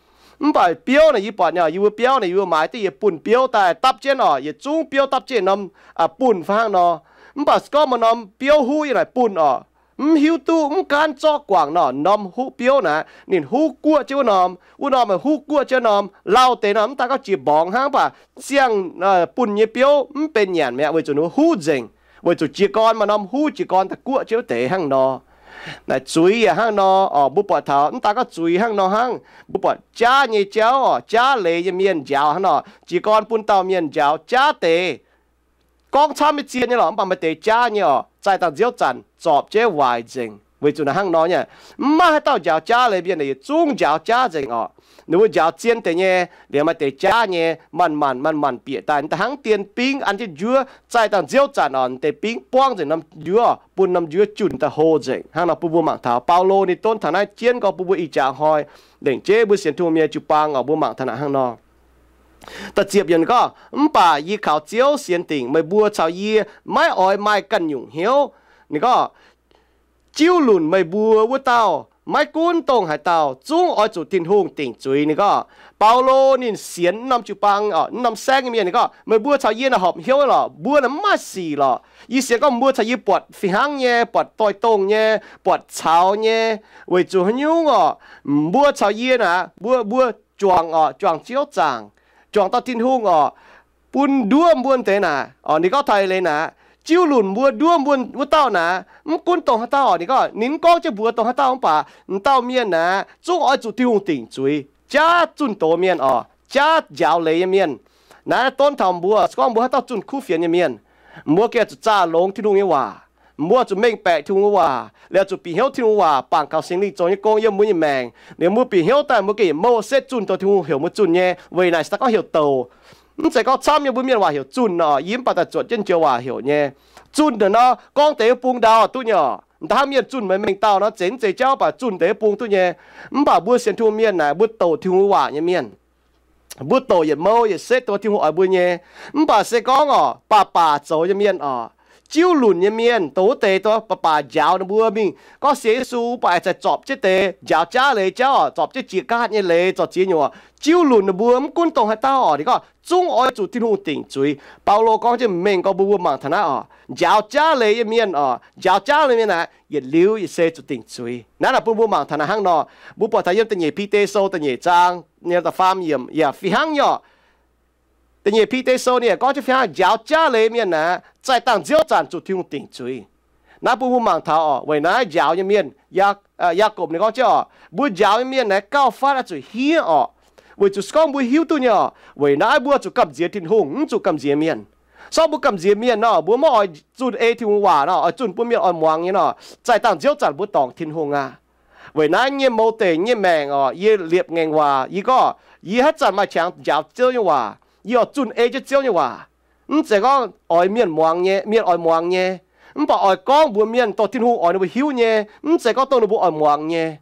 Mv baac biouv naaic yie buatc nyei, yie mbuo biouv naaic yie mbuo maaiz duqv yietc bunh biouv daaih dapv jienv oc, yietc zungv biouv dapv jienv norm bunh fai hnangv nor. Mv baac se gorngv maaih norm biouv huv yiem naaic bunh oc, mv hiuv duqv mv gaanv zorqv guangc nor, norm huv biouv naaic ninh huv guoqv jienv wuov norm, wuov norm huv guoqv jienv norm, lauh deix nor mv daaih gorngv jiex mborngx hnangv, mv baac ziangh bunh nyei biouv mv benx nyanc mi'aqv, weic zuqc ninh huv nzengc, weic zuqc jiez gorn maaih norm huv jiez gorn daaih guoqv jienv wuov deix hnangv nor. Naaic zuiz yaac hnangv nor oc, mbuo buatc taux mv daaih gorngv zuiz hnangv nor hnangv, mbuo buatc jaav nyei jauv oc, jaav leiz nyei mienh njaaux hnangv nor, jiez gorn bun dauh mienh njaaux jaav deix. Gorngv camv nyei zien nyei lorqc, mv baac maaih deix jaav nyei oc, zaih dangh nziouv zanc zorpc jienv waaic nzengc. Weic zuqc naaic hnangv nor nyei, mv maaih haaix dauh njaaux jaav leiz mienh, yietc zungv njaaux jaav nzengc oc. Ninh mbuo njaaux zien deix nyei, liemh maaih deix jaav nyei, manc-manc manc-manc bieqc daaih, da'hnangv dien bingv an jienv njuov, zaih dangh nziouv zanc oc, deix bingv buangv nzengc norm njuov, bun norm njuov junh daaih hlo nzengc. Hnangv nor bun mbuo mangc taux Baulo ninh donv taux naaiv jienv gorngv bun mbuo ih jaax hnoi, lengc jeiv mbuo sienx Tin-Hungh nyei jiu-baang oc, mbuo mangc taux naaic hnangv nor. Da'ziepc yiemc ninh gorngv, mv baac yie kaux Ziouv sienx dingc meih mbuo caux yie maiv oix maaih ganh nyungc hnyouv. Ninh gorngv, jiuv lunc meih mbuo wuov dauh maiv gunv dongh haaix dauh zungv oix zuqc Tin-Hungh dingc zuiz. Ninh gorngv Baulo ninh sienx norm jiu-baang, norm saengv nyei mienh, ninh gorngv, meih mbuo caux yie naaic horpc hnyouv lorqc, mbuo naaic mv maaih sic lorqc. Yie sienx gorngv mbuo caux yie buatc fih hnangv nyei, buatc doix-dongh nyei, buatc caux nyei, weic zuqc haaix nyungc orqc? Mbuo caux yie naaic, mbuo, mbuo juangc orqc, juangc Ziouv zaangc, juangc dauh Tin-Hungh orqc, bun nduov mbuo deix naaic. Ninh gorngv taux eix leiz naaic, jiuv lunc mbuo nduov mbuo wuov dauh naaic, mv gunv dongh haaix dauh orqc, ninh gorngv, ninh mv gorngv jienv mbuox dongh haaix dauh, mv baac m'dauh mienh naaic zungv oix zuqc Tin-Hungh dingc zuiz, jaav zunh doz mienh orqc, jaav njaaux leiz nyei mienh. Naaiv donv taux mbuo, se gorngv mbuo haaix dauh zunh kuv fienx nyei mienh, mbuo gengh zuqc zaah longx Tin-Hungh nyei waac. Mbuo zuqc mengh baeqc Tin-Hungh nyei waac, liuz zuqc bieqc hnyouv Tin-Hungh nyei waac, bangc kaux Singx Lingh zoux nyei gong yiem mbuo nyei maengc. Liuz mbuo bieqc hnyouv daaih mbuo gengh yietc mouh setv zunh doz Tin-Hungh heuc mbuo zunh nyei. Weic naaic se daaih gorngv heuc douc. Mv zeiz gorngv camv nyei mbuo mienh waac heuc zunh orqc, yie mv baac daaih zuotc jienv joux waac heuc nyei. Zunh nor gorngv deix wuov bung ndau duqv nyei orqc. Da'hnangv mienh zunh meih mengh dauh nor, zeiz mv zeiz jauv, mv baac zunh deix wuov bung duqv nyei. Mv baac mbuo sienx Tin-Hungh mienh naaic, mbuo douc Tin-Hungh waac nyei mienh. Mbuo douc yietc mouh yietc setv dongh Tin-Hungh oix mbuo nyei. Mv baac se gorngv orqc, baac baac zoux nyei mienh orqc, jiuv lunc nyei mienh, dongh wuov deix dongh baac baac njaaux ninh mbuo mingh gorngv sienx Yesu, mv baac aengx zaaih zorpc jienv deix njaaux jaav leiz jauv orqc, zorpc jienv jiex gaatv nyei leiz, zorpc ziex nyungc orqc, jiuv lunc ninh mbuo mv gunv dongh haaix dauh orqc, ninh gorngv zungv oix zuqc Tin-Hungh dingc zuiz. Baulo gorngv jienv mengh gorngv mbuo mbuo mangc taux naaiv orqc, njaaux jaav leiz nyei mienh orqc, njaaux jaav leiz mienh naaic yietc liuz yietc se zuqc dingc zuiz. Naaiv naaic bun mbuo mangc taux naaiv hnangv nor. Mbuo buatc taux yiem da'nyeic Bide Sou da'nyeic zaang nyei da'faam yiemc yaac fih hnangv nyei orqc. Da'nyeic Bide Sou ninh yaac gorngv jienv fih hnangv, njaaux jaav leiz mienh naaic zaih dangh nziouv zanc zuqc Tin-Hungh dingc zuiz. Naaiv bun mbuo mangc taux oc, weic naaiv njaaux nyei mienh, Yaa- Yaagorpc ninh gorngv jienv oc, mbuo njaaux nyei mienh naaiv gauh fatv oix zuqc hniev oc. Weic zuqc se gorngv mbuo hiuv duqv nyei oc, weic naaiv mbuo zuqc gamh nziex Tin-Hungh, mv zuqc gamh nziex mienh. Se gorngv mbuo gamh nziex mienh nor, mbuo maiv oix zunh ei Tin-Hungh waac nor, oix zunh bun mienh oix muangx nyei nor, zaih dangh nziouv zanc mbuo dorngc Tin-Hungh aqv. Weic naaiv nyei mouz deic nyei maengc oc, yie liepc ngaengc waac, yie gorngv yie haaix zanc maaih qangx njaaux Ziouv nyei waac, yie oix zunh ei jienv Ziouv nyei waac. Mv zeiz gorngv oix mienh muangx nyei, mienh oix muangx nyei, mv baac oix gorngv mbuox mienh dongh Tin-Hungh oix ninh mbuo hiuv nyei, mv zeiz gorngv dongh ninh mbuo oix muangx nyei.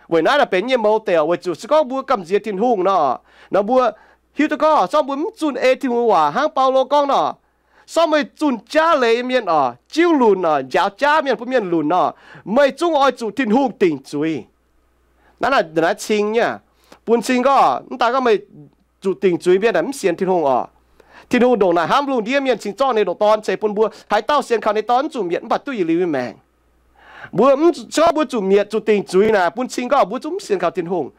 Weic naaiv naaic benx nyei mouz deic, weic zuqc se gorngv mbuo gamh nziex Tin-Hungh nor, nor mbuo hiuv duqv gorngv se gorngv mbuo mv zunh ei Tin-Hungh waac hnangv Baulo gorngv nor, se gorngv meih zunh jaav leiz nyei mienh oc, jiuv lunc oc, njaaux jaav mienh bun mienh lunc nor, meih zungv oix zuqc Tin-Hungh dingc zuiz. Naaiv, naaiv cing nyei, bun cing gorngv mv daan gorngv meih zuqc dingc zuiz mienh naaic mv sienx Tin-Hungh oc. Tin-Hungh ndongc naaic hnamv lungh ndiev mienh cingx zorqv ninh nyei ndoqc Dorn ceix bun mbuo. Haaix dauh sienx kaux ninh nyei Dorn mv zuqc mietc, mv baac duqv yietc liuz nyei maengc. Mbuo mv, se gorngv mbuo zuqc mietc, zuqc dingc zuiz naaic, bun cing gorngv mbuo zungv mv sienx kaux Tin-Hungh.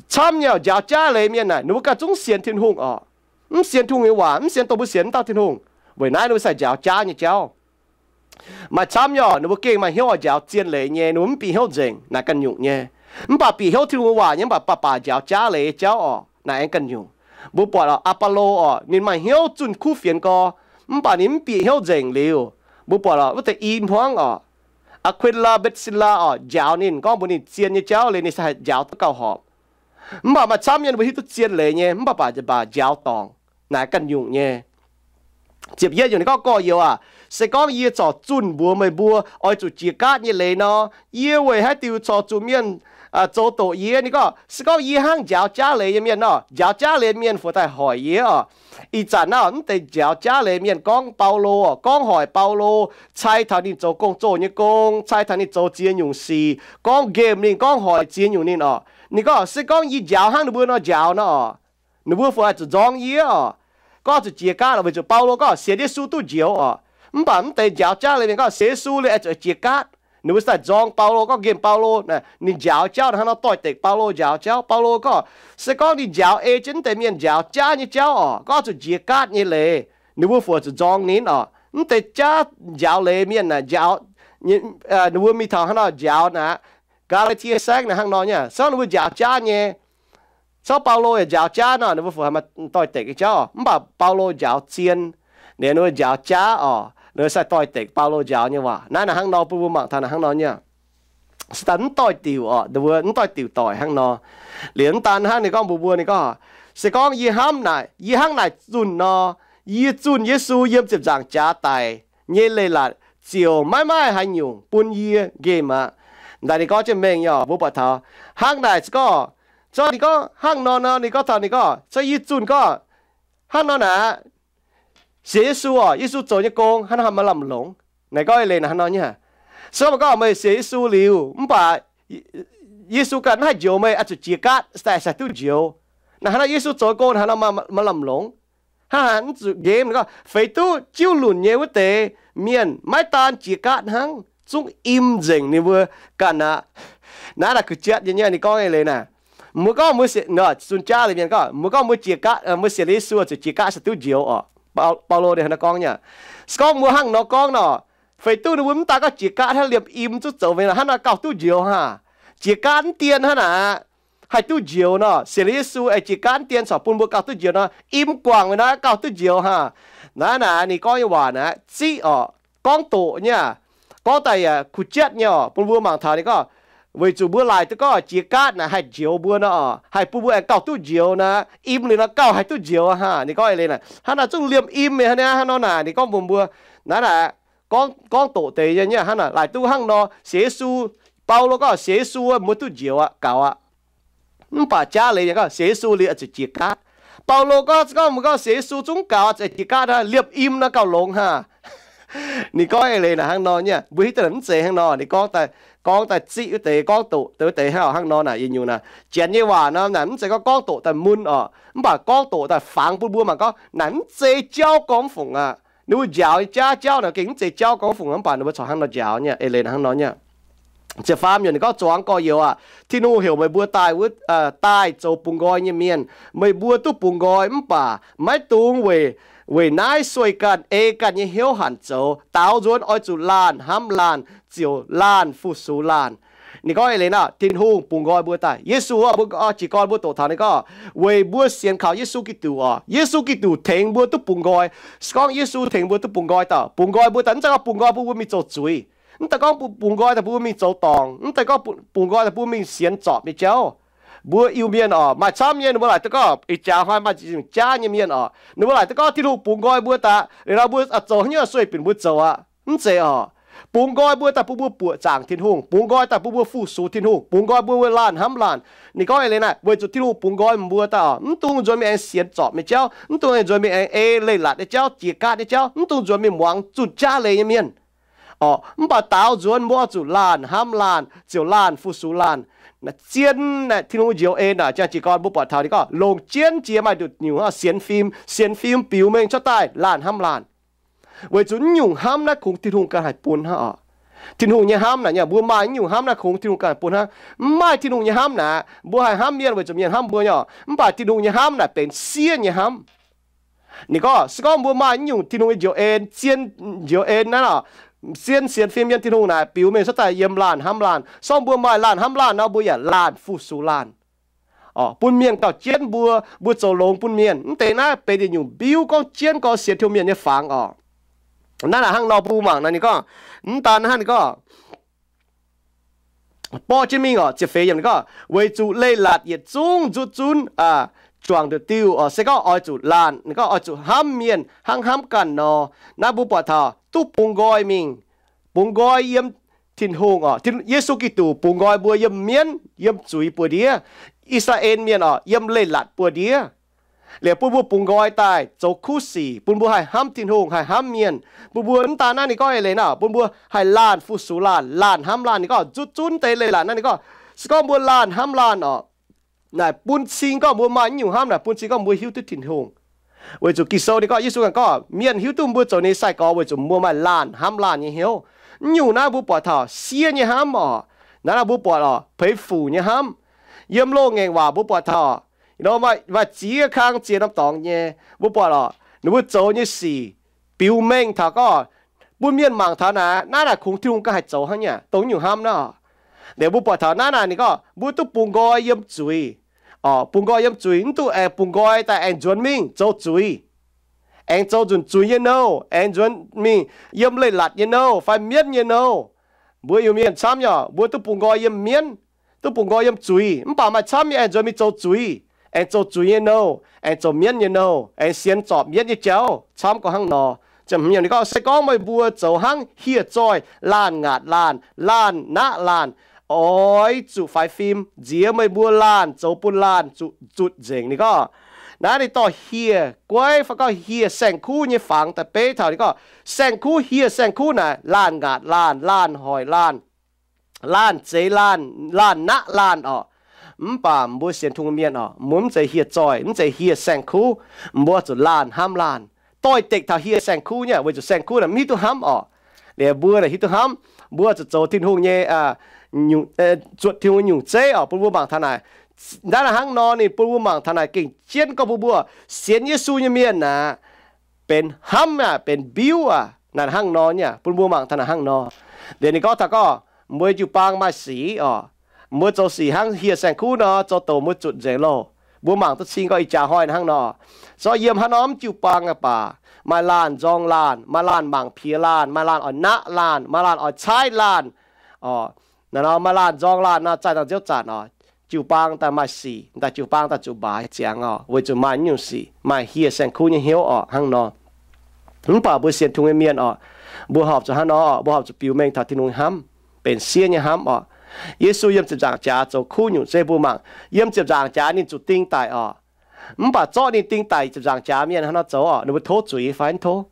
Camv nyei njaaux jaav leiz mienh naaic, ninh mbuo ganh zungv mv sienx Tin-Hungh oc. Mv sienx Tin-Hungh nyei waac, mv sienx dongh mbuo sienx wuov dauh Tin-Hungh. Weic naaiv ninh mbuo sai njaaux jaav nyei jauv. Maaih camv nyei oc, ninh mbuo gengh maaih hnyouv oix njaaux zien leiz nyei, ninh mbuo mv bieqc hnyouv nzengc, naaic ganh nyungc nyei. Mv baac bieqc hnyouv Tin-Hungh nyei waac nyei mv baac baac baac njaaux jaav leiz nyei jauv oc, naaic aengx ganh nyungc. Mbuo buatc oc, Aa^baa^lo oc, ninh maaih hnyouv zunh kuv fienx gorx, mv baac ninh mv bieqc hnyouv nzengc liuz, mbuo buatc oc, wuov deix i hmuangv oc, Aa^kui^laa, Mbetc^si^laa oc, njaaux ninh, gorngv mbuox ninh zien nyei jauv liuz ninh se haih njaaux duqv gauh horpc. Mv baac maaih camv nyei ninh mbuo hiuv duqv zien leiz nyei, mv baac baac baac njaaux dorngc, naaic ganh nyungc nyei. Ziepc yietv yiemc ninh gorngv, Gorx-youz aac, se gorngv yie corc zunh mbuox meih mbuo oix zuqc jiex gaatv nyei leiz nor, yie weic haaix diuc corc zuqc mienh zoux doqc yie? Ninh gorngv, se gorngv yie hnangv njaaux jaav leiz nyei mienh nor, njaaux jaav leiz mienh fu'jueiv daaih hoic yie oc. Ih zanc naaiv mv deix njaaux jaav leiz mienh gorngv Baulo oc, gorngv hoic Baulo, cai taux ninh zoux gong-zoh nyei gong, cai taux ninh zoux ziex nyungc sic, gorngv nqemh ninh, gorngv hoic ziex nyungc ninh oc. Ninh gorngv, se gorngv yie njaaux hnangv ninh mbuo nor njaaux nor oc, ninh mbuo fu'jueiv zuqc nzorng yie oc. Gorngv zuqc jiex gaatv oc, weic zuqc Baulo gorngv sienx Yesu duqv njoux oc. Mv baac mv deix njaaux jaav leiz mienh gorngv sienx Yesu liuz aengx zuqc jiex gaatv. Ninh mbuo daaih nzorng Baulo, gorngv nqemh Baulo, ninh njaaux jauv hnangv nor, doix-dekc Baulo njaaux jauv. Baulo gorngv, se gorngv ninh njaaux ei jienv mv deix mienh njaaux jaav nyei jauv oc, gorngv zuqc jiex gaatv nyei leiz, ninh mbuo fu'jueiv zuqc nzorng ninh oc. Mv deix jaav njaaux leiz mienh naaic njaaux, ninh mbuo mingh taux hnangv nor njaaux naaic, Gaa^laa^tie Saengv naaic hnangv nor nyei, se gorngv ninh mbuo njaaux jaav nyei, se gorngv Baulo yaac njaaux jaav nor, ninh mbuo fu'jueiv maaih doix-dekc nyei jauv. Mv baac Baulo njaaux zien, ninh mbuo njaaux jaav oc, ninh mbuo sai doix-dekc Baulo njaaux nyei waac. Naaiv naaic hnangv nor, bun mbuo mangc taux naaic hnangv nor nyei. Se daaih mv doix-diuc oc, ninh mbuo mv doix-diuc doic hnangv nor. Liuz mv daan hnangv, ninh gorngv mbuox mbuo, ninh gorngv, se gorngv yie hnamv naaic, yie hnangv naaic zunh nor, yie zunh Yesu yiem ziepc nzaangc jaax daic nyei leiz-latc ziouc maiv maaih haaix nyungc bun yie nqemh aqv. Daaih ninh gorngv jienv mengh nyei oc, mbuo buatc taux hnangv naaic se gorngv, se ninh gorngv hnangv nor nor, ninh gorngv taux, ninh gorngv se yie zunh gorngv hnangv nor naaic, sienx Yesu oc, Yesu zoux nyei gong hnangv nor haih maaih lamh longc. Naaic gorngv eix leiz naaic hnangv nor nyei. Se gorngv meih gorngv meih sienx Yesu liuz, mv baac Yesu ganh mv haih njoux meih, oix zuqc jiex gaatv daaih sai duqv njoux. Naaic hnangv nor Yesu zoux gong hnangv nor maaih lamh longc. Hnangv haaix mv zuqc nqemh, ninh gorngv feix duqv jiuv lunc nyei wuov deix mienh maiv daan jiex gaatv hnangv, zungv im nzengc ninh mbuo ganh aqv. Naaiv naaic kuh jatv nyei, ninh gorngv eix leiz naaic. Mbuo gorngv mbuo sienx, zunh jaav leiz mienh gorngv, mbuo gorngv mbuo jiex gaatv, mbuo sienx Yesu zuqc jiex gaatv sai duqv njoux oc. Baulo ninh hnangv nor gorngv nyei. Se gorngv mbuo hnangv nor gorngv nor, feix duqv ninh mbuo mv daan gorngv jiex gaatv hnangv, liemh im zungv zoux mingh hnangv nor gauh duqv njoux hnangv. Jiex gaatv mv dien hnangv naaic, haih duqv njoux nor, sienx Yesu aengx jiex gaatv mv dien corc bun mbuo gauh duqv njoux nor, im guangc mingh nor gauh duqv njoux hnangv. Naaiv naaic ninh gorngv nyei waac naaiv ziqv oc, gorngv doqc nyei. Gorngv daaih yaac kuh jatv nyei oc, bun mbuo mangc taux ninh gorngv, weic zuqc mbuo laaic duqv gorngv jiex gaatv naaic haih njoux mbuo nor, haih bun mbuo aengx gauh duqv njoux naaic, im liuz nor gauh haih duqv njoux hnangv. Ninh gorngv eix leiz naaic, hnangv naaic zungv liemh im mingh hnangv nor naaic, ninh gorngv mbuox mbuo, naaiv naaic gorngv doqc deix nyei hnangv naaic, laaic duqv hnangv nor sienx Yesu. Baulo gorngv sienx Yesu mbuo duqv njoux aqv, gaux aqv. Mv baac jaav leiz mienh gorngv sienx Yesu liuz oix zuqc jiex gaatv. Baulo gorngv, gorngv mbuo gorngv sienx Yesu zungv gaux, zuqc jiex gaatv hnangv, liemh im nor gauh longx hnangv. Ninh gorngv eix leiz naaic hnangv nor nyei, mbuo hiuv duqv naaic mv zeiz hnangv nor. Ninh gorngv daaih, gorngv daaih ziqv wuov deix, gorngv doqc deix wuov deix hnangv nor naaic yietc nyungc naaic, janx nyei waac nor naaic mv zeiz gorngv, gorngv doqc daaih mun oc, mv baac gorngv doqc daaih fangx bun mbuo mangc gorngv naaic mv zeiz jauv gorngv fungc aqv. Ninh mbuo njaaux nyei jaav jauv naaic gengh mv zeiz jauv gorngv fungc, mv baac ninh mbuo corc hnangv nor njaaux nyei, eix leiz naaic hnangv nor nyei. ziepc faam yiemc ninh gorngv, Zuangx gorx-youz aac, Tin-Hungh heuc meih mbuo daaih wuov, daaih zoux bungx nqoi nyei mienh. Meih mbuo duqv bungx nqoi mv baac maiv dungx weic, weic naaiv sueih ganh, ei ganh nyei hnyouv hanc zoux. Daaux nzuonx oix zuqc laanh hnamv laanh, ziouc laanh fu-sux laanh. Ninh gorngv eix leiz naaiv, Tin-Hungh bungx nqoi mbuo daaih. Yesu, mbuo jiez gorn mbuo doqc taux ninh gorngv, weic mbuo sienx kaux Yesu Giduc oc, Yesu Giduc tengx mbuo duqv bungx nqoi. Se gorngv Yesu tengx mbuo duqv bungx nqoi daaih, bungx nqoi mbuo daaih, mv zeiz gorngv bungx nqoi bun mbuo mingh zoux zuiz. Mv daaih gorngv bungx nqoi daaih bun mbuo mingh zoux dorngc. Mv daaih gorngv bungx nqoi daaih bun mbuo mingh sienx zorpc nyei jauv. Mbuo Iu-Mienh oc, maaih camv nyei ninh mbuo laaic duqv gorngv, ih jaax hnoi maaih jaav nyei mienh oc, ninh mbuo laaic duqv gorngv Tin-Hungh bungx nqoi mbuo daaih, liuz nor mbuo zoux haaix nyungc sueih binc mbuo zoux aqv. Mv zeiz oc. Bungx nqoi mbuo daaih bun mbuo buoqc zaangc Tin-Hungh, bungx nqoi daaih bun mbuo fu-sux Tin-Hungh, bungx nqoi mbuo laanh hnamv laanh. Ninh gorngv eix leiz naaiv, weic zuqc Tin-Hungh bungx nqoi mbuo daaih oc, mv dungx nzuonx mingh aengx sienx zorpc nyei jauv, mv dungx nzuonx mingh aengx ei leiz-latc nyei jauv, jiex gaatv nyei jauv, mv dungx nzuonx mingh muangx zunh jaav leiz nyei mienh oc. Mv baac daaux nzuonx mbuo oix zuqc laanh hnamv laanh, ziouc laanh fu-sux laanh. Zien naaic Tin-Hungh njoux en naaic, ziangh jiez gorn mbuo buatc taux ninh gorngv longc jienv jiex maaih nduqc nyungc sienx fim, sienx fim biux mengh cuotv daaih laanh hnamv laanh. Weic zuqc naaiv nyungc hnamv naaiv kungx Tin-Hungh ganh haih bun hnangv oc. Tin-Hungh nyei hnamv naaic, mbuo maaih naaiv nyungc hnamv naaiv kungx Tin-Hungh ganh haih bun hnangv. Mv maaih Tin-Hungh nyei hnamv naaic, mbuo haih hnamv mienh weic zuqc mienh hnamv mbuo nyei oc. Mv baac Tin-Hungh nyei hnamv naaic benx siev nyei hnamv. Ninh gorngv se gorngv mbuo maaih naaiv nyungc Tin-Hungh nyei njoux en, zien njoux en naaiv oc, zien sienx fim yiem Tin-Hungh naaic biux mengh cuotv daaih yiem laanh hnamv laanh. Se gorngv mbuo maaih laanh hnamv laanh nor, mbuo yaac laanh fu-sux laanh. Bun mienh gauh jienv mbuo, mbuo zoux longx bun mienh. Mv deix naaiv benx yietc nyungc mbiuv gorngv jienv gorngv sienx Tin-Hungh mienh nyei fangx oc. Naaiv naaic hnangv nor mbuo mangc naaic ninh gorngv, mv daan hnangv ninh gorngv, borqv jienv mingh oc, ziepc feix yiemc ninh gorngv, weic zuqc leiz-latc yietc zungv nzuqc zunv juangc nduqc diuh oc, se gorngv oix zuqc laanh, ninh gorngv oix zuqc hnamv mienh hnangv hnamv ganh nor. Naaiv mbuo buatc taux duqv bungx nqoi mingh, bungx nqoi yiem Tin-Hungh oc, Yesu Giduc bungx nqoi mbuo yiem mienv, yiem zuiz buoz-ndiev. I^saa^laa^en Mienh oc, yiem leiz-latc buoz-ndiev. Liuz bun mbuo bungx nqoi daaih zoux kuv sic, bun mbuo haih hnamv Tin-Hungh, haih hnamv mienh. Bun mbuo mv daan naaiv ninh gorngv eix leiz naaic, bun mbuo haih laanh fu-sux laanh, laanh hnamv laanh. Ninh gorngv nzuqc zunv deix leiz-latc naaiv ninh gorngv, se gorngv mbuo laanh hnamv laanh oc, naaic bun cing gorngv mbuo maaih naaiv nyungc hnamv naaic bun cing gorngv mbuo hiuv duqv Tin-Hungh. Weic zuqc Ging-Sou ninh gorngv, Yesu ganh gorngv, mienh hiuv duqv mbuo zoux ninh nyei sai-gorx weic zuqc mbuo maaih laanh hnamv laanh nyei hnyouv. Naaiv nyungc naaiv mbuo buatc taux siev nyei hnamv oc. Naaiv naaiv mbuo buatc oc, peix fuc nyei hnamv. Yiem loz-ngaengc waac mbuo buatc taux, maaih ziex kang ziex norm dorngx nyei, mbuo buatc oc, ninh mbuo zoux nyei sic biux mengh taux gorngv, bun mienh mangc taux naaic, naaiv naaic kungx Tin-Hungh ganh haih zoux hnangv nyei, dongh nyungc hnamv naaiv oc. Liuz mbuo buatc taux naaiv naaic ninh gorngv mbuo duqv bungx nqoi yiem zuiz. Bungx nqoi yiem zuiz, mv duqv aengx bungx nqoi daaih aengx nzuonx mingh zoux zuiz, aengx zoux nzunc zuiz nyei nouh, aengx nzuonx mingh yiem leiz-latc nyei nouh fai mienv nyei nouh. Mbuo Iu-Mienh camv nyei oc, mbuo duqv bungx nqoi yiem mienv, duqv bungx nqoi yiem zuiz, mv baac maaih camv nyei aengx nzuonx mingh zoux zuiz, aengx zoux zuiz nyei nouh, aengx zoux mienv nyei nouh, aengx sienx zorpc mienv nyei jauv, camv gorngv hnangv nor. Ninh gorngv, se gorngv meih mbuo zoux hnangv hieh zoih laanh ngaatc laanh, laanh naqv laanh, oix zuqc faix fim nziex meih mbuo laanh zoux bun laanh zuqc zutc nzengc. Ninh gorngv, naaiv ninh dorh hieh guaiv fai gorngv hieh saeng-kuv nyei fangx daaih beiv taux. Ninh gorngv saeng-kuv, hieh saeng-kuv naaic laanh ngaatc laanh, laanh hoic laanh, laanh zeix laanh, laanh naqv laanh oc. Mv baac mbuo sienx Tin-Hungh mienh oc, mbuo mv zeiz hieh zoih, mv zeiz hieh saeng-kuv. Mbuo zuqc laanh hnamv laanh, doix-dekc taux hieh saeng-kuv nyei, weic zuqc saeng-kuv naaic mv hiuv duqv hnamv oc. Liuz mbuo naaic hiuv duqv hnamv, mbuo zuqc zoux Tin-Hungh nyei, zuotc Tin-Hungh nyungc zeiv oc. Bun mbuo mangc taux naaic, naaiv naaic hnangv nor ninh bun mbuo mangc taux naaic gengh jienv gorngv mbuo, mbuo sienx Yesu nyei mienh naaic benx hnamv aac, benx mbiuv aac, naaic hnangv nor nyei. Bun mbuo mangc taux naaic hnangv nor. Liuz ninh gorngv taux gorngv, mbuo jiu-baang maaih sic oc, mbuo zoux sic hnangv hieh saeng-kuv nor, zoux douc mbuo zutc nzengc loh. Mbuo mangc duqv cing gorngv ih jaax hnoi hnangv nor. Se gorngv yiem haaix norm jiu-baang aqv baac, maaih laanh nzorng laanh, maaih laanh mangc piex laanh, maaih laanh oix naqv laanh, maaih laanh oix caaiv laanh oc. Naaiv nor maaih laanh nzorng laanh nor, zaih dangh nziouv zanc oc, jiu-baang daaih maaih sic, daaih jiu-baang daaih zuqc mbaaix ziangx oc, weic zuqc maaih naaiv nyungc sic, maaih hieh saeng-kuv nyei hnyouv oc, hnangv nor. Mv baac mbuo sienx Tin-Hungh nyei mienh oc, mbuo horpc zuqc hnangv nor oc, mbuo horpc zuqc biux mengh taux Tin-Hungh nyei hnamv, benx siev nyei hnamv oc. Yesu yiem ziepc nzaangc jaax zoux kuv nyungc zeiv mbuo mangc. Yiem ziepc nzaangc jaax ninh zuqc ding daic oc. Mv baac zorqv ninh ding daic ziepc nzaangc jaax mienh hnangv nor zoux oc, ninh mbuo tov zuiz fai mv tov?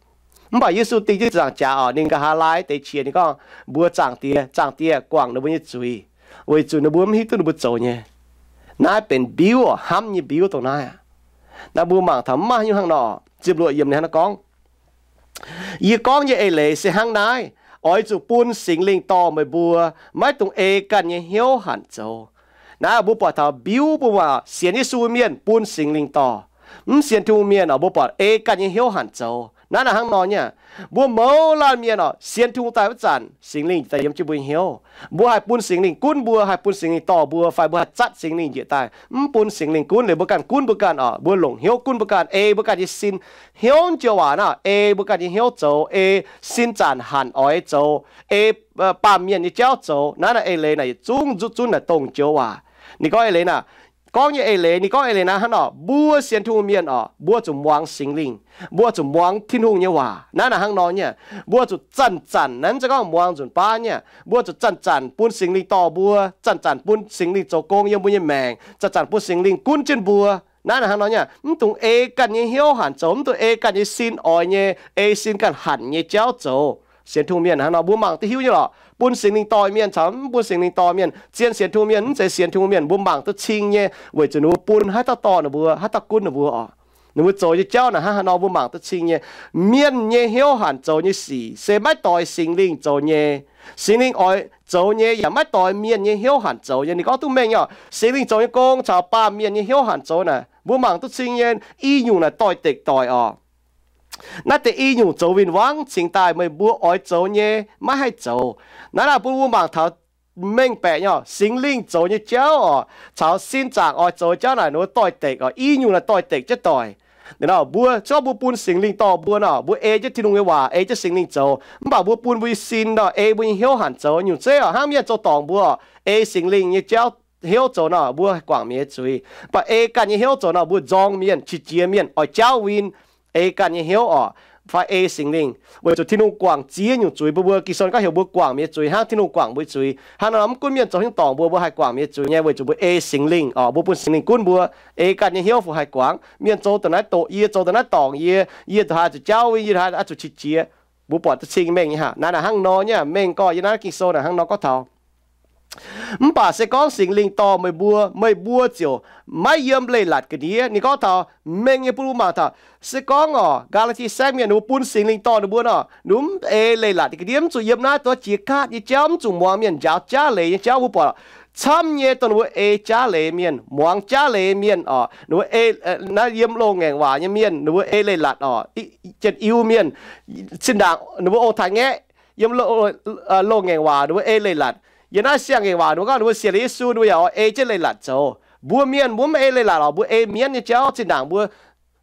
Mv baac Yesu ding jienv ziepc nzaangc jaax oc, ninh nqa'haav laai deix qiex ninh gorngv, mbuox Zaangc Diex, Zaangc Diex, guangc ninh mbuo nyei zuiz, weic zuqc ninh mbuo mv hiuv duqv ninh mbuo zoux nyei. Naaiv benx mbiuv oc, hnamv nyei mbiuv dongh naaiv aqv. Naaiv mbuo mangc taux mv maaih haaix nyungc hnangv nor. Ziepc luoqc yiemc ninh hnangv naaiv gorngv, Yie gorngv nyei eix leiz se hnangv naaiv. oix zuqc bun Singx Lingh dorh meih mbuo, maiv dungx ei ganh nyei hnyouv hanc zoux. Naaiv mbuo buatc taux mbiuv mbuo waac sienx Yesu mienh bun Singx Lingh dorh. Mv sienx Tin-Hungh mienh oc, mbuo buatc ei ganh nyei hnyouv hanc zoux. Naaiv naaic hnangv nor nyei. Mbuo mouz laanh mienh oc, sienx Tin-Hungh daaih wuov zanc, Singx Lingh daaih yiem jienv mbuo nyei hnyouv. Mbuo haih bun Singx Lingh gunv mbuo, haih bun Singx Lingh dorh mbuo, fai mbuo haih zatv Singx Lingh njiec daaih. Mv bun Singx Lingh gunv liuz mbuo ganh gunv mbuo ganh oc, mbuo longc hnyouv gunv mbuo ganh, ei mbuo ganh nyei sin. Hnyouv joux waac naaic, ei mbuo ganh nyei hnyouv zoux, ei sin zanc hanc oix zoux, ei baamh mienh nyei jauv zoux. Naaiv naaic eix leiz naaic yietc zungv nzuqc zunv naaic dongh joux waac. Ninh gorngv eix leiz naaic, gorngv nyei eix leiz, ninh gorngv eix leiz naaiv hnangv nor, mbuo sienx Tin-Hungh mienh oc, mbuo zuqc muangx Singx Lingh, mbuo zuqc muangx Tin-Hungh nyei waac. Naaiv naaic hnangv nor nyei, mbuo zuqc zanc-zanc, naaiv mv zeiz gorngv muangx nzunc baav nyei, mbuo zuqc zanc-zanc bun Singx Lingh dorh mbuo, zanc-zanc bun Singx Lingh zoux gong yiem mbuo nyei maengc, zanc-zanc bun Singx Lingh gunv jienv mbuo. Naaiv naaic hnangv nor nyei, mv dungx ei ganh nyei hnyouv hanc zoux, mv dungx ei ganh nyei sin oix nyei, ei sin ganh hanc nyei jauv zoux. Sienx Tin-Hungh mienh hnangv nor mbuo mangc duqv hiuv nyei lorqc. Bun Singx Lingh dorh mienh caux mv bun Singx Lingh dorh mienh, zien sienx Tin-Hungh mienh, mv zeiz sienx Tin-Hungh mienh, mbuo mangc duqv cing nyei, weic zuqc ninh mbuo bun haaix dauh dorh ninh mbuo, haaix dauh gunv ninh mbuo oc. Ninh mbuo zoux nyei jauv naaic hnangv haaix nor mbuo mangc duqv cing nyei. Mienh nyei hnyouv hanc zoux nyei sic se maiv doix Singx Lingh zoux nyei. Singx Lingh oix zoux nyei yaac maiv doix mienh nyei hnyouv hanc zoux nyei. Ninh gorngv duqv mengh nyei oc, Singx Lingh zoux nyei gong caux baamh mienh nyei hnyouv hanc zoux naaic, mbuo mangc duqv cing nyei. I nyungc naaic doix-dekc doic oc. Naaiv deix i nyungc zoux win-wangv cingx daaih meih mbuo oix zoux nyei maiv haih zoux. Naaiv naaic bun mbuo mangc taux mengh baeqc nyei oc, Singx Lingh zoux nyei jauv oc, caux sin zaangc oix zoux nyei jauv naaic ninh mbuo doix-dekc oc. I nyungc naaic doix-dekc jienv doic. Mbuo se gorngv mbuo bun Singx Lingh dorh mbuo nor, mbuo ei jienv Tin-Hungh nyei waac, ei jienv Singx Lingh zoux, mv baac mbuo bun mbuo nyei sin nor, ei mbuo nyei hnyouv hanc zoux. Nyungc zeiv oc, hnangv mienh zoux dorngc mbuo oc, ei Singx Lingh nyei jauv, hnyouv zoux nor, mbuo haih guangc mienh nyei zuiz. Mv baac ei ganh nyei hnyouv zoux nor, mbuo nzorng mienh, qiex jiez mienh, oix jaauv win. Ei ganh nyei hnyouv oc, fai ei Singx Lingh, weic zuqc Tin-Hungh guangc ziex nyungc zuiz bun mbuo. Ging-Sou gorngv heuc mbuo guangc mienh nyei zuiz hnangv Tin-Hungh guangc mbuo nyei zuiz. Hnangv nor, mv gunv mienh zoux hnyouv dorngc mbuo, mbuo haih guangc mienh nyei zuiz nyei, weic zuqc mbuo ei Singx Lingh oc, mbuo bun Singx Lingh gunv mbuo. Ei ganh nyei hnyouv fu haih guangc. Mienh zoux da'naaiv doqc yie, zoux da'naaiv dorngc yie, yie ndongc haaix zuqc jaauv win, yie ndongc haaix zuqc qiex jiez. Mbuo buatc duqv cing mengh nyei haac. Naaiv naaic hnangv nor nyei, mengh gorngv yie naaiv Ging-Sou naaic hnangv nor gorngv taux. Mv baac se gorngv Singx Lingh dorh meih mbuo, meih mbuo ziouc maiv yiem leiz-latc ga'ndiev. Ninh gorngv taux mengh nyei bun mbuo mangc taux, se gorngv oc, Gaa^laa^tie Saengv mienh ninh mbuo bun Singx Lingh dorh ninh mbuo nor, ninh mbuo mv ei leiz-latc ga'ndiev, mv zuqc yiem naaiv dongh jiex gaatv nyei jauv, mv zuqc muangx mienh njaaux jaav leiz nyei jauv. Mbuo buatc camv nyei dongh ninh mbuo ei jaav leiz mienh, muangx jaav leiz mienh oc, ninh mbuo ei, naaiv yiem loz-ngaengc waac nyei mienh, ninh mbuo ei leiz-latc oc, jienv Iu-Mienh, zinh ndaangc ninh mbuo ong-taaix-ngaeqv yiem loz-ngaengc waac ninh mbuo ei leiz-latc. Yiem naaiv siang-ngaengc waac ninh mbuo gorngv ninh mbuo sienx Yesu, ninh mbuo yaac oix ei jienv leiz-latc zoux. Mbuo mienh mbuo mv ei leiz-latc oc, mbuo ei mienv nyei jauv. Zinh ndaangc mbuo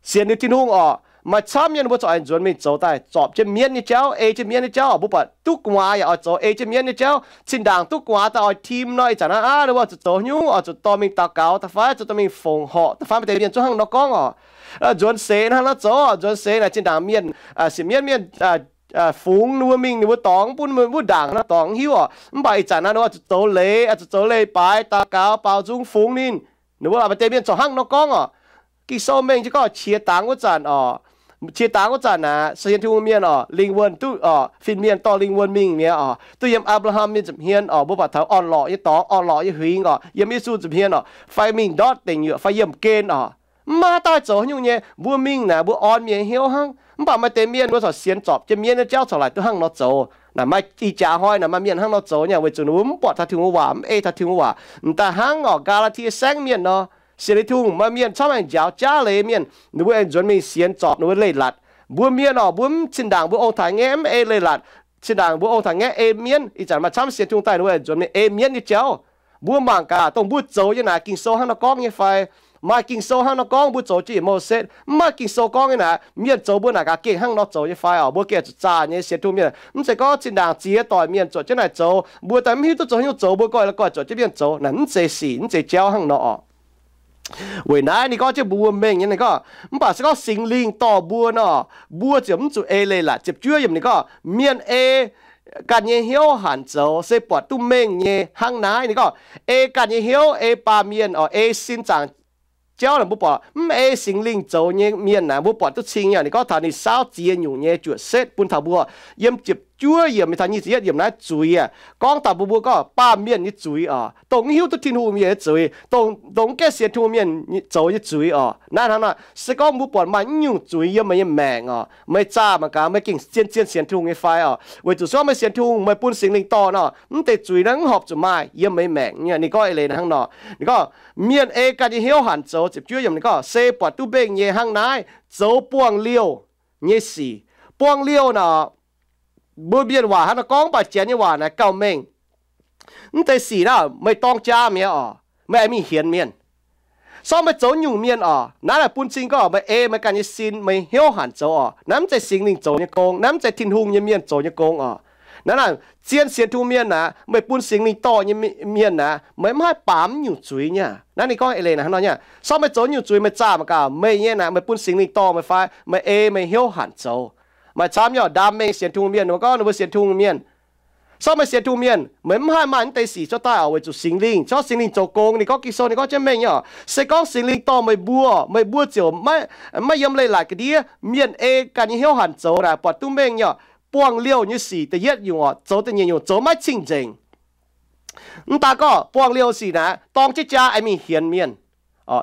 sienx liuz Tin-Hungh oc, maaih camv mienh mbuo zungv oix nzuonx mingh zoux daaih zorpc jienv mienv nyei jauv, ei jienv mienv nyei jauv oc. Mbuo buatc duqv gu'nguaaz yaac oix zoux ei jienv mienv nyei jauv. Zinh ndaangc duqv gu'nguaaz daaih oix tim nor, ih zanc hnangv aav, ninh mbuo zuqc zoux haaix nyungc oc, zuqc dorh mingh daux gaux daaih fai zuqc dorh mingh fongc horc daaih fai, maaih deix mienh zungv hnangv nor gorngv oc. Nzuonx seix hnangv nor zoux oc, nzuonx seix naaic zinh ndaangc mienh, sienx mienv mienh fungx ninh mbuo mingh, ninh mbuo dorngx mv bun mbuo ndaangc nor dorngx mv hiuv oc. Mv baac ih zanc naaiv ninh mbuo zuqc zoux leiz, zuqc zoux leiz-baaix, daux gaux, baaux nzung fungx ninh. Ninh mbuo maaih deix mienh corc hnangv nor gorngv oc. Ging-Sou mengh jienv gorngv qiex dangx wuov zanc oc, qiex dangx wuov zanc naaic, sienx Tin-Hungh mienh oc, lingh wuonh duqv oc, fin-mienh dorh lingh wuonh mingh mi'aqv oc, duqv yiem Apc^laa^ham nyei nza'hmien oc, mbuo buatc taux orn-lorqc nyei dorngx, orn-lorqc nyei huingx oc, yiem Yesu nza'hmien oc, fai mingh ndortv deic nyuoqc fai yiem gen oc. Mv maaih haaix dauh zoux haaix nyungc nyei. Mbuo mingh naaic mbuo orn mienh nyei hnyouv hnangv. Mv baac maaih deix mienh mbuo corc sienx zorpc jienv mienv nyei jauv corc laaic duqv hnangv nor zoux. Naaic maaih ih jaax hnoi naaic maaih mienh hnangv nor zoux nyei, weic zuqc ninh mbuo mv buatc taux Tin-Hungh waac, mv ei taux Tin-Hungh waac. M'daaih hnangv oc, Gaa^laa^tie Saengv mienh nor, sienx liuz Tin-Hungh, maaih mienh camv aengx njaaux jaav leiz mienh, ninh mbuo aengx nzuonx mingh sienx zorpc ninh mbuo leiz-latc. Mbuo mienh oc, mbuo mv, zinh ndaangc mbuo ong-taaix-ngaeqv mv ei leiz-latc, zinh ndaangc mbuo ong-taaix-ngaeqv ei mienv. Ih zanc maaih camv sienx Tin-Hungh daaih ninh mbuo aengx nzuonx mingh ei mienv nyei jauv. Mbuo mangc gaax dongh mbuo zoux nyei naaic, Ging-Sou hnangv nor gorngv nyei fai? Maaih Ging-Sou hnangv nor gorngv mbuo zoux jienv yietc Mouv^setv? Mv maaih Ging-Sou gorngv nyei naaic. Mienh zoux mbuo naaic gaax gengh hnangv nor zoux nyei fai oc? Mbuo gengh zuqc zaah nyei sienx Tin-Hungh mienh. Mv zeiz gorngv zinh ndaangc ziex doic mienh zuotc jienv naaic zoux, mbuo daaih mv hiuv duqv zoux haaix nyungc zoux, mbuo goiv la'goih zuotc jienv mienh zoux naaic, mv zeiz sic, mv zeiz jauv hnangv nor oc. Weic naaiv ninh gorngv jienv mbuo mbuo mengh nyei, ninh gorngv, mv baac se gorngv Singx Lingh dorh mbuo nor, mbuo ziouc mv zuqc ei leiz-latc. Ziepc juov yiemc ninh gorngv, mienh ei ganh nyei hnyouv hanc zoux se buatc duqv mengh nyei hnangv naaiv. Ninh gorngv, ei ganh nyei hnyouv, ei baamh mienh oc, ei sin zaangc jauv naaic mbuo buatc, mv ei Singx Lingh zoux nyei mienh naaic mbuo buatc duqv cing nyei. Ninh gorngv taux ninh saauv ziex nyungc nyei juoqc setv bun taux mbuo. Yiem ziepc juov yiemc mingh taux nyic ziepc yietv yiemc naaiv zuiz aac, gorngv daaih mbuo mbuo gorngv baamh mienh nyei zuiz oc, dongh mv hiuv duqv Tin-Hungh nyei zuiz, dongh, dongh mv gaengh sienx Tin-Hungh mienh zoux nyei zuiz oc. Naaiv hnangv nor, se gorngv mbuo buatc maaih mv nyungc zuiz yiem meih nyei maengc oc, meih zaah mangc gaax meih gengh zien-zien sienx Tin-Hungh nyei fai oc. Weic zuqc se gorngv meih sienx Tin-Hungh, meih bun Singx Lingh dorh nor, mv deix zuiz naaiv mv horpc zuqc maaih yiem meih maengc nyei. Ninh gorngv eix leiz naaiv hnangv nor, ninh gorngv, mienh ei ganh nyei hnyouv hanc zoux, ziepc juov yiemc ninh gorngv, se buatc duqv mbenc nyei hnangv naaiv, zoux buangh liouh nyei sic. Buangh liouh nor, mbuo mienh waac hnangv nor gorngv, mv baac Janx nyei waac naaiv gauh mengh. Mv deix sic naaiv meih dorng jaa mi'aqv oc, meih aengx mingh hienx mienh. Se gorngv meih zoux nyungc mienh oc, naaiv naaic bun cing gorngv meih ei meih ganh nyei sin, meih hnyouv hanc zoux oc. Naaiv mv zeiz Singx Lingh zoux nyei gong, naaiv mv zeiz Tin-Hungh nyei mienh zoux nyei gong oc. Naaiv naaic zien sienx Tin-Hungh mienh naaic, meih bun Singx Lingh dorh nyei mienh naaic, meih mv haih baamz nyungc zuiz nyei. Naaiv ninh gorngv eix leiz naaiv hnangv nor nyei. Se gorngv meih zoux nyungc zuiz, meih zaah mangc gaax meih nyei naaic, meih bun Singx Lingh dorh meih fai meih ei meih hnyouv hanc zoux. Maaih camv nyei oc, ndaam mengh sienx Tin-Hungh mienh, mbuo gorngv ninh mbuo sienx Tin-Hungh mienh. Se gorngv meih sienx Tin-Hungh mienh, meih mv haih maaih mv deix sic cuotv daaih oc, weic zuqc Singx Lingh, se gorngv Singx Lingh zoux gong, ninh gorngv Ging-Sou ninh gorngv jienv mengh nyei oc. Se gorngv Singx Lingh dorh meih mbuo, meih mbuo ziouc maiv, maiv yiem leiz-latc ga'ndiev. Mienh ei ganh nyei hnyouv hanc zoux naaic buatc duqv mengh nyei oc. Buangh liouh nyei sic da'yietv nyungc oc, zoux da'nyeic nyungc zoux maiv cing-nzengc. Mv daan gorngv buangh liouh sic naaic, dorng jienv jaa aengx mingh hienx mienh,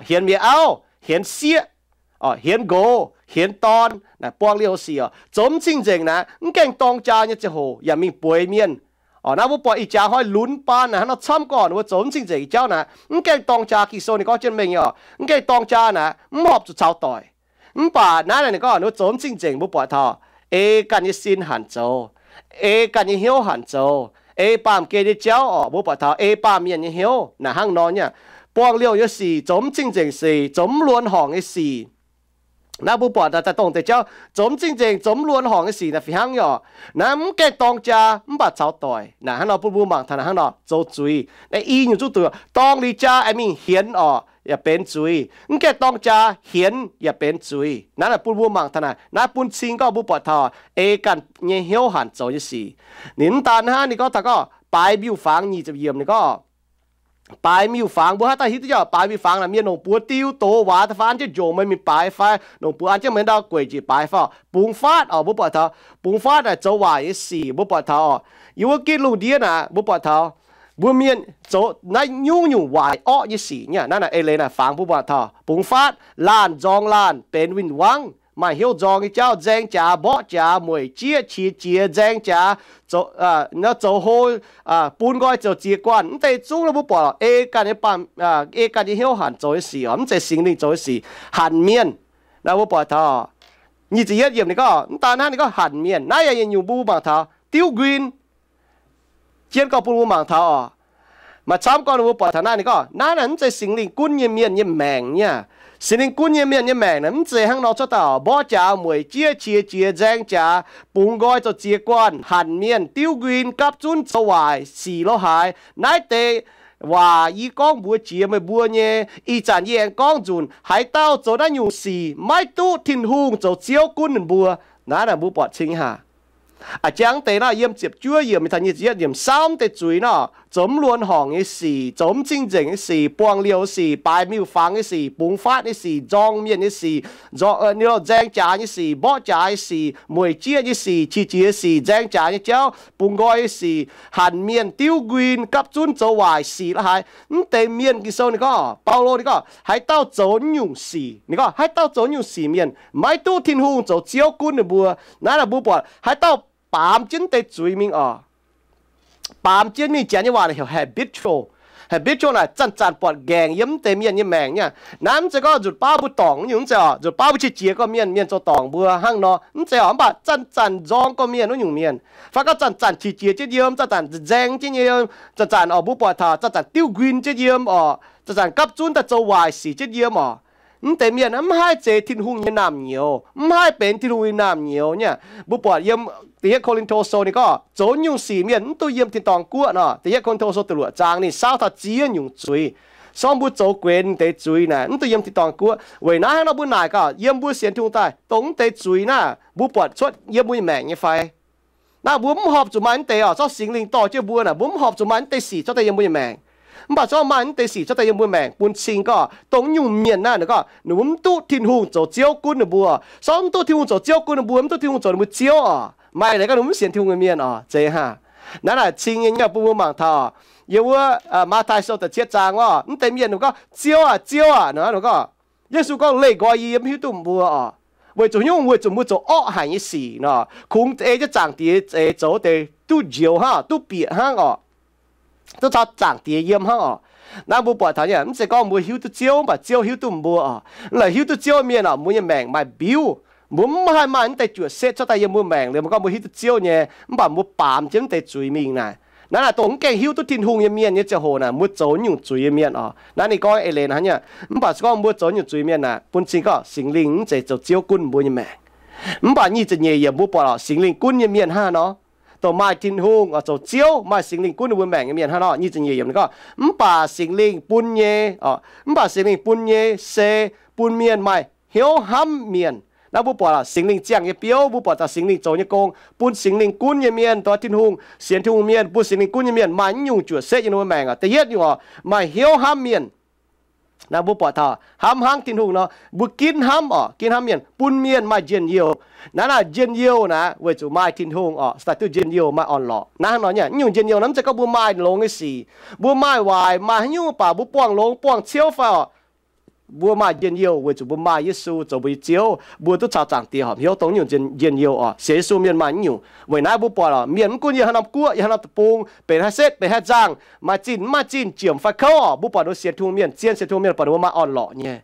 hienx mienh auv, hienx sieqv, hienx nqox, hienx dorn, naaic buangh liouh sic oc. Zoux mv cing-nzengc naaic, mv gaengh dorng jaa nyei ziangh hoc yaac mingh bueix mienh. Naaiv mbuo buatc ih jaax hnoi lunx baan naaic hnangv nor camv gorngv ninh mbuo zoux mv cing-nzengc jauv naaic, mv gaengh dorng jaa, Ging-Sou ninh gorngv jienv mengh nyei oc, mv gaengh dorng jaa naaic, mv horpc zuqc caux doic. Mv baac naaiv naaic ninh gorngv ninh mbuo zoux mv cing-nzengc, mbuo buatc taux ei ganh nyei sin hanc zoux, ei ganh nyei hnyouv hanc zoux, ei baamh gen nyei jauv oc, mbuo buatc taux ei baamh mienh nyei hnyouv naaic hnangv nor nyei. Buangh liouh nyei sic, zoux mv cing-nzengc sic, zoux mv luonx horngc nyei sic. Naaiv mbuo buatc daaih dongh deix jauv zoux mv cing-nzengc, zoux mv luonx horngc nyei sic naaic fih hnangv nyei oc. Naaiv mv gaengh dorng jaa mv baac caux doic naaic hnangv nor, bun mbuo mangc taux naaic hnangv nor zoux zuiz. Naaiv i nyungc zuqc duqv dorng liuz jaa aengx mingh hienx oc, yaac benx zuiz. Mv gaengh dorng jaa hienx yaac benx zuiz. Naaiv naaic bun mbuo mangc taux naaic, naaiv bun cing gorngv mbuo buatc taux ei ganh nyei hnyouv hanc zoux nyei sic. Ninh mv daan hnangv, ninh gorngv taux gorngv baaix miuc-fangx nyic ziepc yiemc ninh gorngv, baaix miuc-fangx, mbuo haaix dauh hiuv duqv jauv baaix miuc-fangx naaic, mienh longc buoz diu doz waac da'faanh an jienv njongc meih mingh baaix fai, longc buoz an jienv meih ndau gueic njiec baaix fai, bungx faatv oc, mbuo buatc taux bungx faatv naaic zoux waaic nyei sic, mbuo buatc taux oc. Yiem wuov gitv lungh ndiev naaic mbuo buatc taux mbuo mienh zoux naaiv nyungc-nyungc waaic orqv nyei sic nyei. Naaiv naaic eix leiz naaic fangx mbuo buatc taux bungx faatv, laanh nzorng laanh benx win-wangv, maaih hnyouv nzorng nyei jauv, nzaeng jaax, mborqv jaax, mueic jieqv, qiex jiez, nzaeng jaax, zoux hlo, bun nqoi zoux ziex guanh, mv deix zungv mbuo buatc ei ganh nyei, ei ganh nyei hnyouv hanc zoux nyei sic oc, mv zeiz Singx Lingh zoux nyei sic. Hanc mienh, naaiv mbuo buatc taux nyic ziepc yietv yiemc ninh gorngv, mv daan hnangv ninh gorngv hanc mienh. Naaiv yaac yietc nyungc mbuo mangc taux diuv nquin. Jienv gorngv bun mbuo mangc taux oc. Maaih camv gorngv ninh mbuo buatc taux naaiv ninh gorngv, naaiv naaic mv zeiz Singx Lingh gunv nyei mienh nyei maengc nyei. Singx Lingh gunv nyei mienh nyei maengc naaic mv zeiz hnangv nor cuotv daaih oc, mborqv jaax, mueic jieqv, qiex jiez, nzaeng jaax, bungx nqoi zoux ziex guanh, hanc mienh, diuv nquin, gapv zunv zoux waaic sic lo haaix. Naaiv deix waac yie gorngv mbuox jiex meih mbuo nyei. Ih zanc yie aengx gorngv nzunc, haaix dauh zoux naaiv nyungc sic maiv duqv Tin-Hungh zoux Ziouv gunv ninh mbuo. Naaiv naaic mbuo buatc cing haic. A'jang deix naaic yiem ziepc juov yiemc mingh taux nyic ziepc yietv yiemc saauv deix zuiz naaic, zoux mv luonx horngc nyei sic, zoux mv cing-nzengc nyei sic, buangh liouh sic, baaix miuc-fangx nyei sic, bungx faatv nyei sic, nzorng mienh nyei sic, nzorng, nzaeng jaax nyei sic, mborqv jaax nyei sic, mueic jieqv nyei sic, qiex jiez sic, nzaeng jaax nyei jauv, bungx nqoi nyei sic, hanc mienh, diuv nquin, gapv zunv zoux waaic sic lo haaix. Mv deix mienh, Ging-Sou ninh gorngv, Baulo ninh gorngv, haaix dauh zoux nyungc sic, ninh gorngv haaix dauh zoux nyungc sic mienh maiv duqv Tin-Hungh zoux Ziouv gunv ninh mbuo. Naaiv naaic mbuo buatc haaix dauh baamz jienv deix zuiz mingh oc. Baamz jienv mingh, Janx nyei waac heuc habitual. Habitual naaic zanc-zanc buatc nqaengc yiem mv deix mienh nyei maengc nyei. Naaiv mv zeiz gorngv nzunc baav mbuo dorngc nyungc, mv zeiz oc, nzunc baav mbuo qiex jiez gorqv-mienh, mienh zoux dorngc mbuo hnangv nor, mv zeiz oc. Mv baac zanc-zanc nzorng gorqv-mienh wuov nyungc mienh, fai gorngv zanc-zanc qiex jiez jienv yiem, zanc-zanc nzaeng jienv nyei, zanc-zanc oc, mbuo buatc taux zanc-zanc diuv nquin jienv yiem oc, zanc-zanc gapv zunv daaih zoux waaic sic jienv yiem oc. Mv deix mienh mv haih zeix Tin-Hungh nyei naamh nyouz, mv haih benx Tin-Hungh nyei naamh nyouz nyei. Mbuo buatc yiem Da'yietv Ko^lin^to Sou ninh gorngv zoux nyungc sic mienh mv duqv yiem tin-dorngh guoqv nor. Da'yietv Ko^lin^to Sou da'luoqc zaang ninh saauv taux ziex nyungc zuiz. Se gorngv mbuo zoux guenx deix zuiz naaic mv duqv yiem tin-dorngh guoqv. Weic naaiv hnangv nor mbuo naaic gaax, yiem mbuo sienx Tin-Hungh daaih dongh mv deix zuiz naaic mbuo buatc cuotv yiem mbuo nyei maengc nyei fai? Naaiv mbuo mv horpc zuqc maaih mv deix oc, se gorngv Singx Lingh dorh jienv mbuo naaic, mbuo mv horpc zuqc maaih mv deix sic cuotv daaih yiem mbuo nyei maengc. Mv baac se gorngv maaih mv deix sic cuotv daaih yiem mbuo maengc bun cing gorngv dongh nyungc mienh naaiv ninh gorngv ninh mbuo mv duqv Tin-Hungh zoux Ziouv gunv ninh mbuo. Se gorngv mv duqv Tin-Hungh zoux Ziouv gunv ninh mbuo, mv duqv Tin-Hungh zoux ninh mbuo Ziouv oc. Maaih leiz gorngv ninh mv sienx Tin-Hungh nyei mienh oc, zeiz hnangv. Naaiv naaic cing nyei nyauv bun mbuo mangc taux, yiem wuov Matv^tai Sou da'cietv zaang orqc, mv deix mienh ninh mbuo gorngv, Ziouv aah, Ziouv aah, ninh gorngv. Yesu gorngv, leih nqoi yie, yie mv hiuv duqv mbuo oc. Weic zuqc nyungc, weic zuqc mbuo zoux orqv haic nyei sic nor, kungx ei jienv Zaangc Diex zeix zoux deix duqv njoux hnangv, duqv bieqc hnangv oc. Duqv caux Zaangc Diex yiem hnangv oc. Naaiv mbuo buatc taux nyei, mv zeiz gorngv mbuo hiuv duqv Ziouv mv baac Ziouv hiuv duqv mbuo oc. Laaix hiuv duqv Ziouv mienh oc, mbuo nyei maengc maaih mbiuv. Mbuo mv haih maaih mv deix juoqc setv cuotv daaih yiem mbuo maengc liuz, mbuo gorngv mbuo hiuv duqv Ziouv nyei, mv baac mbuo baamz jienv mv deix zuiz mingh naaic. Naaiv naaic dongh mv gaengh hiuv duqv Tin-Hungh nyei mienh nyei ziangh hoc naaic, mbuo zoux nyungc zuiz nyei mienh oc. Naaiv ninh gorngv eix leiz hnangv nyei, mv baac se gorngv mbuo zoux nyungc zuiz mienh naaic, bun cing gorngv Singx Lingh mv zeiz zoux Ziouv gunv mbuo nyei maengc. Mv baac nyic ziepc nyeic yiemc mbuo buatc oc, Singx Lingh gunv nyei mienh hnangv nor, dongh maaih Tin-Hungh oc, zoux Ziouv, maaih Singx Lingh gunv ninh mbuo maengc nyei mienh hnangv nor. Nyic ziepc nyeic yiemc ninh gorngv, mv baac Singx Lingh bun nyei oc, mv baac Singx Lingh bun nyei se bun mienh maaih hnyouv hnamv mienh. Naaiv mbuo buatc oc, Singx Lingh ziangh nyei biouv, mbuo buatc taux Singx Lingh zoux nyei gong, bun Singx Lingh gunv nyei mienh, dongh Tin-Hungh, sienx Tin-Hungh mienh, bun Singx Lingh gunv nyei mienh maaih naaiv nyungc juoqc setv yiem ninh mbuo maengc oc. Da'yietv nyungc oc, maaih hnyouv hnamv mienh. Naaiv mbuo buatc taux hnamv hnangv Tin-Hungh nor, mbuo ginv hnamv oc, ginv hnamv mienh, bun mienh maaih njien-youh. Naaiv naaic njien-youh naaic weic zuqc maaih Tin-Hungh oc, se daaih duqv njien-youh maaih orn-lorqc. Naaiv hnangv nor nyei, nyungc njien-youh naaiv mv zeiz gorngv mbuo maaih longx nyei sic, mbuo maaih waaic, maaih haaix nyungc baac mbuo buangh longx buangh ciouv fai oc, mbuo maaih njien-youh weic zuqc mbuo maaih Yesu zoux mbuo nyei Ziouv, mbuo duqv caux Zaangc Diex horpc hnyouv, dongh nyungc njien-youh oc. Sienx Yesu mienh maaih naaiv nyungc. Weic naaiv mbuo buatc oc, mienh mv gunv yiem haaix norm guoqv, yiem haaix norm deic-bung, benx haaix setv, benx haaix nzangh, maaih zinh mv maaih zinh, jiemc fai kouv oc, mbuo buatc ninh mbuo sienx Tin-Hungh mienh, zien sienx Tin-Hungh mienh buatc ninh mbuo maaih orn-lorqc nyei.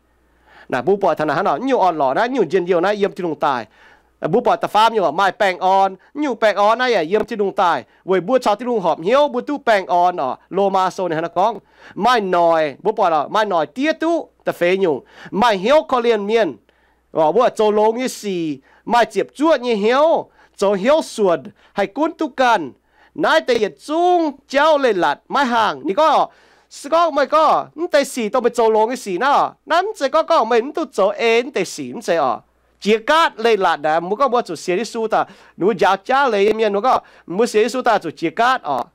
Naaic mbuo buatc taux naaic hnangv nor, nyungc orn-lorqc naaiv, nyungc njien-youh naaiv yiem Tin-Hungh daaih. Mbuo buatc da'faam nyungc oc, maaih baengh orn. Nyungc baengh orn naaiv yaac yiem Tin-Hungh daaih, weic mbuo caux Tin-Hungh horpc hnyouv mbuo duqv baengh orn oc. Lomaa Sou ninh hnangv naaiv gorngv, maaih noic, mbuo buatc oc, maaih noic diev duqv. Da'feix nyungc, maaih hnyouv korv-lienh mienh, mbuo zoux longx nyei sic, maaih ziepc zuoqv nyei hnyouv, zoux hnyouv suonc, haih gunv duqv ganh. Naaiv deix yietc zungv jauv leiz-latc maiv haangh. Ninh gorngv, se gorngv meih gorngv mv deix sic dongh meih zoux longx nyei sic naaiv, naaiv mv zeiz gorngv gorngv meih mv duqv zoux ei mv deix sic, mv zeiz oc. Jiex gaatv leiz-latc naaic, mbuo gorngv mbuo zuqc sienx Yesu daaih, ninh mbuo njaaux jaav leiz nyei mienh mbuo gorngv mbuo sienx Yesu daaih zuqc jiex gaatv oc.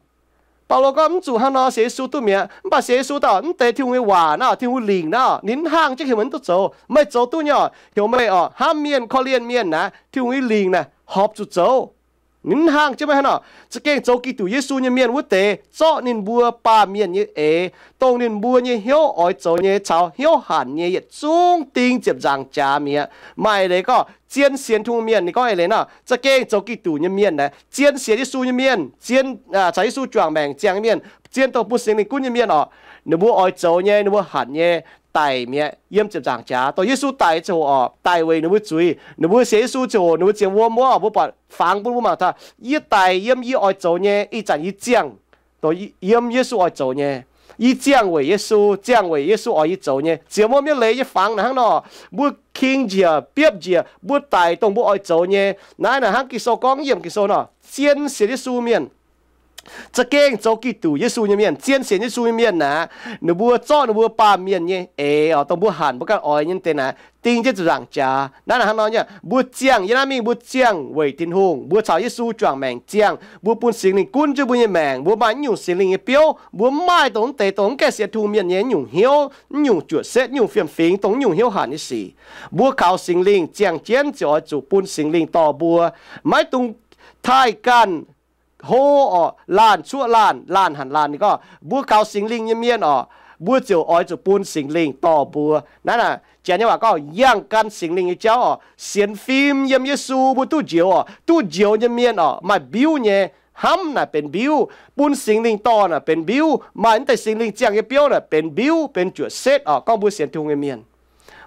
Baulo gorngv mv zuqc hnangv nor sienx Yesu duqv mi'aqv. Mv baac sienx Yesu daaih mv deix Tin-Hungh nyei waac naaiv, Tin-Hungh lingc naaiv, ninh mv haangh jienv heuc meih mv duqv zoux. Meih zoux duqv nyei oc, heuc meih oc hnamv mienh, korv-lienh mienh naaiv, Tin-Hungh nyei lingc naaiv horpc zuqc zoux. Ninh mv haangh jienv meih hnangv nor. Za'gengh zoux Giduc Yesu nyei mienh wuov deix zorqv ninh mbuo baamh mienh nyei eix, dongh ninh mbuo nyei hnyouv oix zoux nyei caux hnyouv hanc nyei yietc zungv ding ziepc nzaangc jaax mi'aqv. Maaih leiz gorngv zien sienx Tin-Hungh mienh, ninh gorngv eix leiz nor, za'gengh zoux Giduc nyei mienh naaiv, zien sienx Yesu nyei mienh, zien caux Yesu juangc maengc ziangh nyei mienh, zien dongh bun Singx Lingh gunv nyei mienh oc, ninh mbuo oix zoux nyei, ninh mbuo hanc nyei daic mi'aqv. Yiem ziepc nzaangc jaax dongh Yesu daic ziangh hoc oc, daic weic ninh mbuo zuiz. Ninh mbuo sienx Yesu ziangh hoc ninh mbuo ziepc wuom wuov, mbuo buatc fangx bun mbuo mangc taux, yie daic yiem yie oix zoux nyei, ih zanc yie ziangh dongh yiem Yesu oix zoux nyei. Yie ziangh weic Yesu, ziangh weic Yesu oix yie zoux nyei. Ziepc wuom nyei leiz nyei fangx naaiv hnangv nor, mbuo king njiec biopv njiec, mbuo daic dongh mbuo oix zoux nyei. Naaiv naaic hnangv Ging-Sou gorngv, yiem Ging-Sou nor, zien sienx Yesu mienh, za'gengh zoux Giduc Yesu nyei mienh, zien sienx Yesu nyei mienh naaic, ninh mbuo zorqv ninh mbuo baamh mienh nyei eix oc, dongh mbuo hanc mbuo ganh oix nyei deix naaic, ding jienv ziepc nzaangc jaax. Naaiv naaic hnangv nor nyei, mbuo ziangh yiem naaiv mingh, mbuo ziangh weic Tin-Hungh, mbuo caux Yesu juangc maengc ziangh, mbuo bun Singx Lingh gunv jienv mbuo nyei maengc, mbuo maaih nyungc Singx Lingh nyei biouv, mbuo mv maaih dongh mv deix dongh mv gaengh sienx Tin-Hungh mienh nyei nyungc hnyouv, nyungc juoqc setv, nyungc fiem-fingx, dongh nyungc hnyouv hanc nyei sic. Mbuo kaux Singx Lingh ziangh jienv ziouc oix zuqc bun Singx Lingh dorh mbuo, maiv dungx taaih ganh hlo oc, laanh cuoqv laanh, laanh hanc laanh. Ninh gorngv mbuo kaux Singx Lingh nyei mienh oc, mbuo ziouc oix zuqc bun Singx Lingh dorh mbuo. Naaiv naaic Janx nyei waac gorngv yangh gan Singx Lingh nyei jauv oc. Sienx fim yiem Yesu mbuo duqv njoux oc. Duqv njoux nyei mienh oc, maaih mbiuv nyei. Hnamv naaic benx mbiuv, bun Singx Lingh dorh naaic benx mbiuv, maaih mv deix Singx Lingh ziangh nyei biouv naaic benx mbiuv, benx juoqc setv oc, gorngv mbuo sienx Tin-Hungh nyei mienh.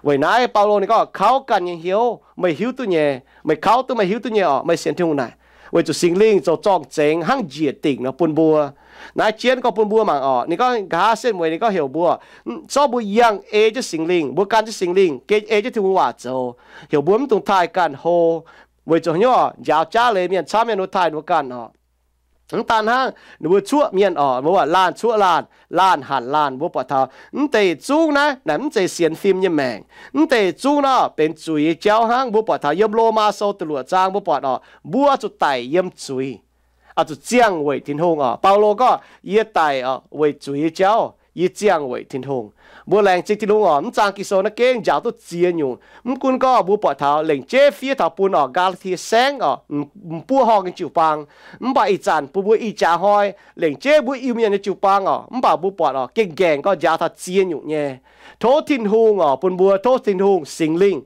Weic naaiv Baulo ninh gorngv, kauv ganh nyei hnyouv meih hiuv duqv nyei. Meih kauv duqv, meih hiuv duqv nyei oc, meih sienx Tin-Hungh naaic. Weic zuqc Singx Lingh zoux zorng-zengx hnangv njiec dingc nor bun mbuo. Naaiv jienv gorngv bun mbuo mangc oc. Ninh gorngv nqa'haav setv mueiz ninh gorngv heuc mbuo, zorqv mbuo yangh ei jienv Singx Lingh, mbuo gan jienv Singx Lingh, gen ei jienv Tin-Hungh waac zoux, heuc mbuo mv dungx taaih ganh hlo. Weic zuqc hnyouv oc, njaaux jaav leiz mienh camv mienh mbuo taaih ninh mbuo ganh oc. Mv daan hnangv, ninh mbuo cuoqv mienh oc, mbuo laanh cuoqv laanh, laanh hanc laanh, mbuo buatc taux mv deix yietc zungv naaiv, naaic mv zeiz sienx fim nyei maengc. Mv deix yietc zungv nor benx zuiz nyei jauv hnangv. Mbuo buatc taux yiem Lomaa Sou da'luoqc zaang mbuo buatc oc, mbuo zuqc daic yiem zuiz, zuqc ziangh weic Tin-Hungh oc. Baulo gorngv, yie daic oc weic zuiz nyei jauv, yie ziangh weic Tin-Hungh. Mbuo laengz zingh Tin-Hungh oc, mv zaang Ging-Sou naaiv gengh njaaux duqv ziex nyungc. Mv gunv gorngv mbuo buatc taux lengc jeiv fiev taux bun oc, Gaa^laa^tie Saengv oc, m'buoqv horngh nyei jiu-baang, mv baac ih zanc bun mbuo ih jaax hnoi lengc jeiv mbuo Iu-Mienh nyei jiu-baang oc, mv baac mbuo buatc oc, gengh gaengh gorngv njaaux taux ziex nyungc nyei. Tov Tin-Hungh oc, bun mbuo, tov Tin-Hungh Singx Lingh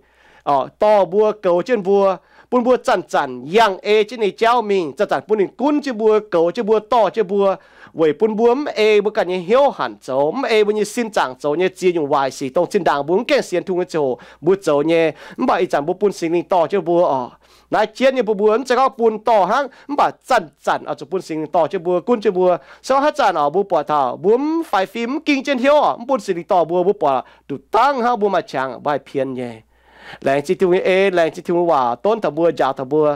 oc, dorh mbuo, goux jienv mbuo, bun mbuo zanc-zanc yangh ei jienv ninh jauv mingh, zanc-zanc bun ninh gunv jienv mbuo, goux jienv mbuo, dorh jienv mbuo, weic bun mbuo mv ei mbuo ganh nyei hnyouv hanc zoux, mv ei mbuo nyei sin zaangc zoux nyei ziex nyungc waaic sic, dongh zinh ndaangc mbuo mv gaengh sienx Tin-Hungh nyei ziangh hoc mbuo zoux nyei. Mv baac ih zanc mbuo bun Singx Lingh dorh jienv mbuo oc. Naaiv jienv nyei bun mbuo mv zeiz gorngv bun dorh hnangv, mv baac zanc-zanc oix zuqc bun Singx Lingh dorh jienv mbuo, gunv jienv mbuo. Se gorngv haaix zanc oc, mbuo buatc taux mbuo mv faix fim, mv ging jienv hnyouv oc, mv bun Singx Lingh dorh mbuo, mbuo buatc duqv dangv hnangv, mbuo maaih qangx, mbuo haih pien nyei. Laengz zingh Tin-Hungh nyei en, laengz zingh Tin-Hungh waac donv taux mbuo, njaaux taux mbuo.